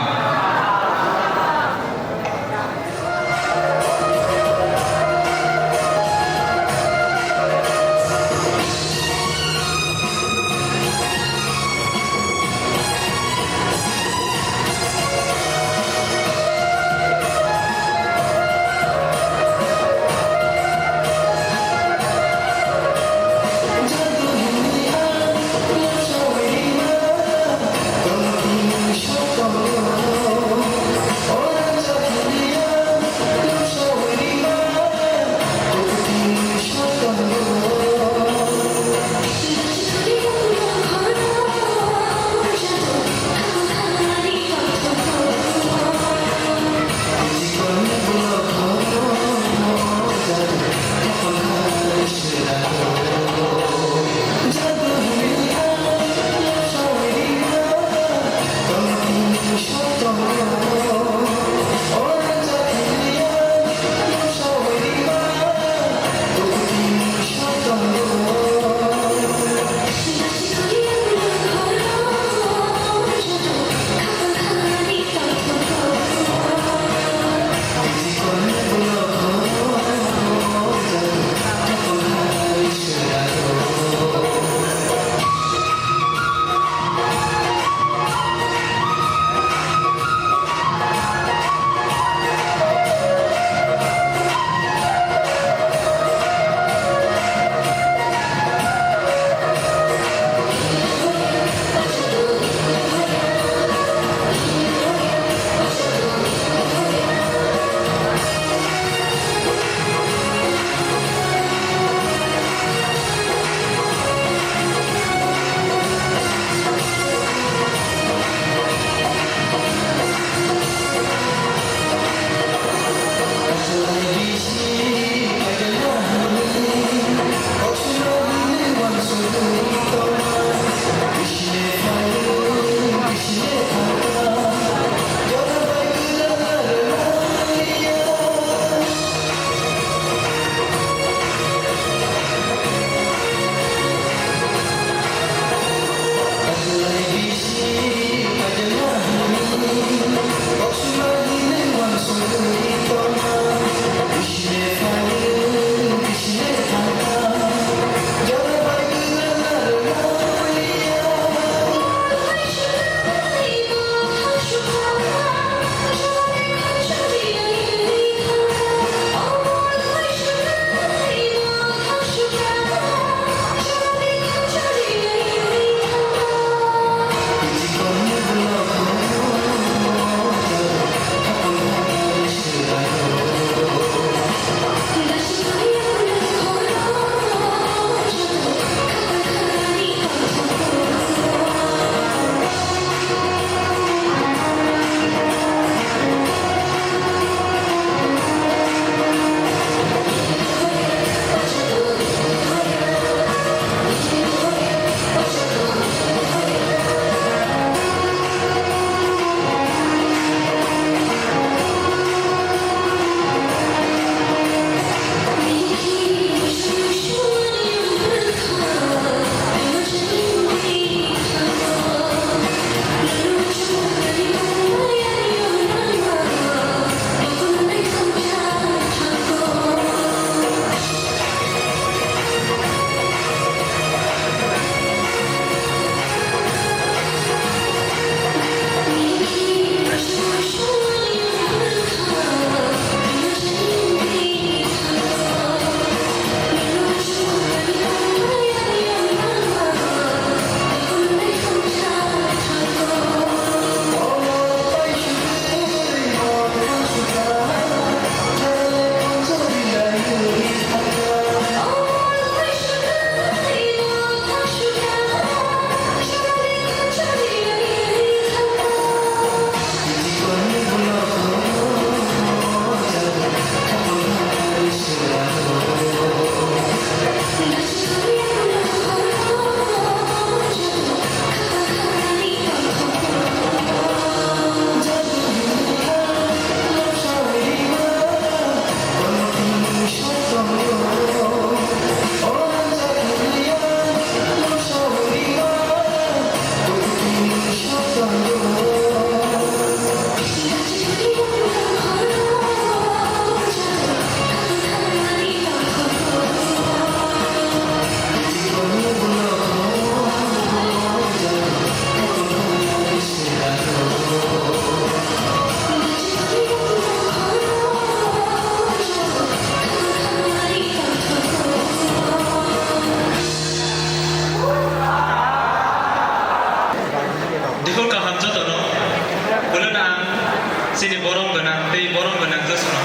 Chini borom gwnang tei borom gwnang Joshua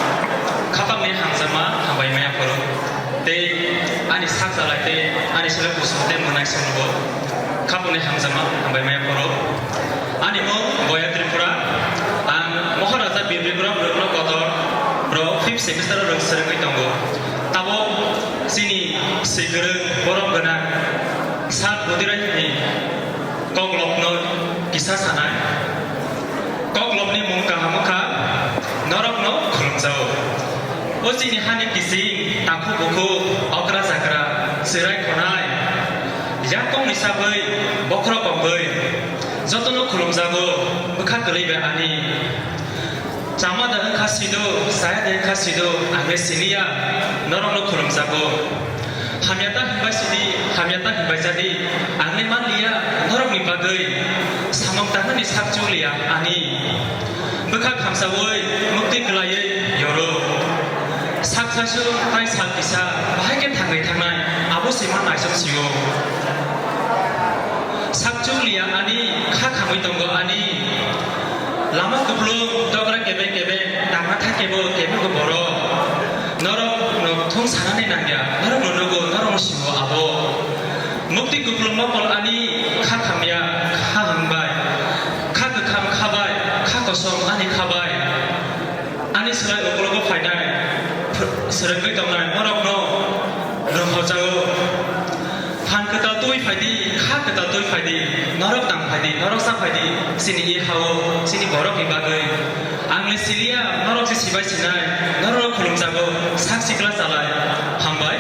khapangni hamjakma hambai maya phuru. Tei ani sak chalai tei ani seleng kusung tei mwnai songno bo khapangni hamjakma hambai maya phuru. Ani mung Boya Tripura. Ang Maharaja Bir Bikram Rukno Kotor rok fifth semester rok swrwngwi tongo. Tabuk chini swi kwrwng borom gwnang Sat Budirai ni koklopno kisa sanai. Koklopni mung kaham wngkha, norokno khulumjao. O chini hani kiching, takhuk bukhuk, okra chakra, chwrai khonai, yakongni sagwi, bokhorok kongwi, jotono khulumjago, bwkha kwlwi bai ani. Chama da wngkha sido, chaya da wngkha sido, ang le siliya, norokno khulumjago. Hamya ta himbai sidi, hamya ta himbai jadi, ang le manliya, norokni bagwi samung tangnani sak chukliya ani. Bwkha khamsaui, mukti kwlaiwi yoro. Sak saisu tai sal kisa, bahai khe thangwi thangnai, abo se ma naisong sio. Sak chukliya ani, kha khamwi tongo ani. Lama kupulung, tokra kebeng kebeng, tangma thai kebo, kebo khe borok. Norok no thung sanani nangya, norok no nugo, norok no simo abo. Mukti kupulung mokol ani kha khamya, kha hangbai, kha kwkham khabai, kha kosom ani khabai. Ani swlai ukologo phainai, ph-, swrwngwi tongnai norokno rwnghojago. Phan kwtal twi phaidi, kha kwtal twi phaidi, norok tang phaidi, norok sa phaidi, chini i hao, chini borokni bagwi. Ang le siliya, norok se sibai sinai, norok khulumjago, sak sikla chalai, hambai.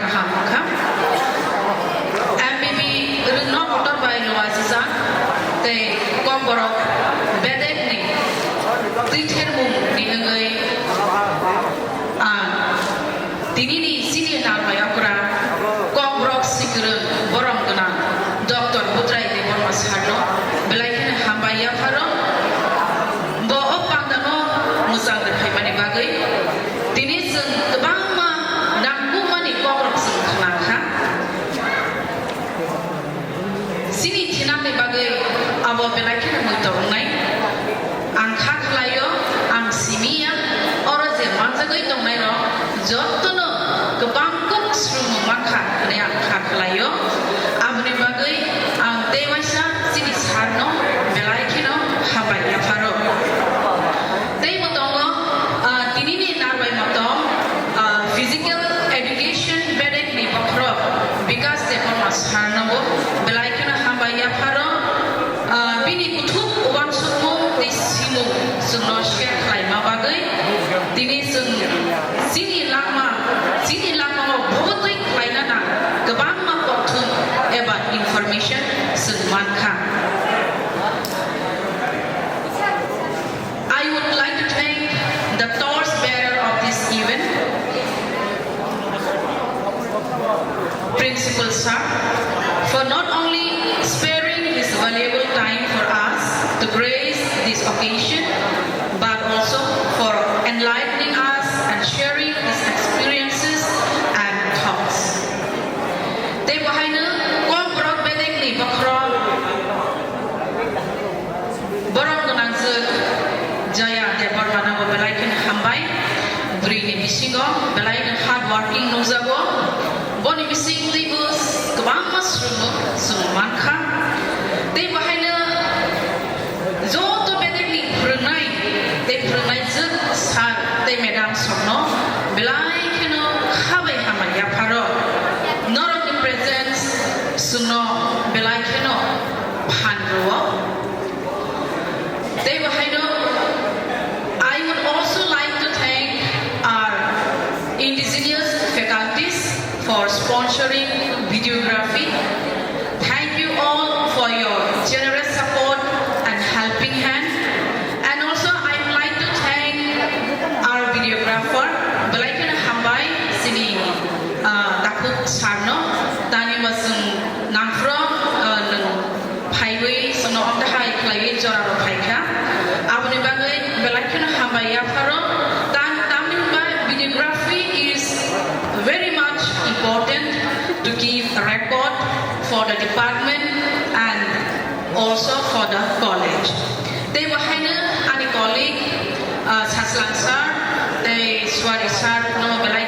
Kaham wngkha. M B B rwngno motor bai luajijak tei Kokborok bedekni twithermungni wngwi ang tinini chini narwai okra Kokborok sikwrwng borom gwnang Doctor Budrai Debbarma sarno belai kheno hambai yapharo. Bo o pandano mwchang rwphaimani bagwi tini chwng kwbangma nangkukmani kokrok chwng khna kha. Chini thinangni bagwi abo belai kheno muitok wngnai. Ang kha khlaio, ang simi ya, oro je manjagwi tongnairok jottono kwbang kuk swrwngmung mankha hwnwi ang kha khlaio. Aboni bagwi ang tei waisa chini sarno belai kheno hambai yapharo. Tei bo tongo, ah, tinini narwai motom, ah, physical education bedekni bokhorok Bikas Debbarma sarnobo belai kheno hambai yapharo. Ah, bini kuthuk uansukmung tei simung chwngno share khlaima bagwi tini chwng chini langma, chini langmao bogotwi khlaina nang kwbangma kothon eba information chwng mankha. I would like to thank the torch bearer of this event, Principal Sir, for not only sparing his valuable time for us to grace this occasion, but also for enlightening us and sharing his experiences and thoughts. Tei bahaino Kokborok bedekni bokhorok borom gwnangjwk Jaya Debbarmano bo belai kheno hambai. Bwrwini bisingo belai no hard working nukjago. Boni bising twibo kwbangma swrwngmung chwng mankha. Tei bahaino joto bedekni phwrwngnai tei phwrwngnaijwk sir tei madam sokno belai kheno khabai hambai yapharo. Norokni presence chwngno belai kheno phan rwo. Tei bahaino, I would also like to thank our indigenous faculties for sponsoring videography. Thank you all for your generous support and helping hand. And also, I would like to thank our videographer, belai kheno hambai chini, ah, takhuk sarno, tani wasung nangphro, ah, nwng phaiwi chwngno amtahai khlaiwi jorarok phaikha. Aboni bagwi belai kheno hambai yapharo. Tam-, tamni hwnba videography is very much important to keep a record for the department and also for the college. Tei bahaino ani colleague, ah, Saslang sir, tei Suari sir no belai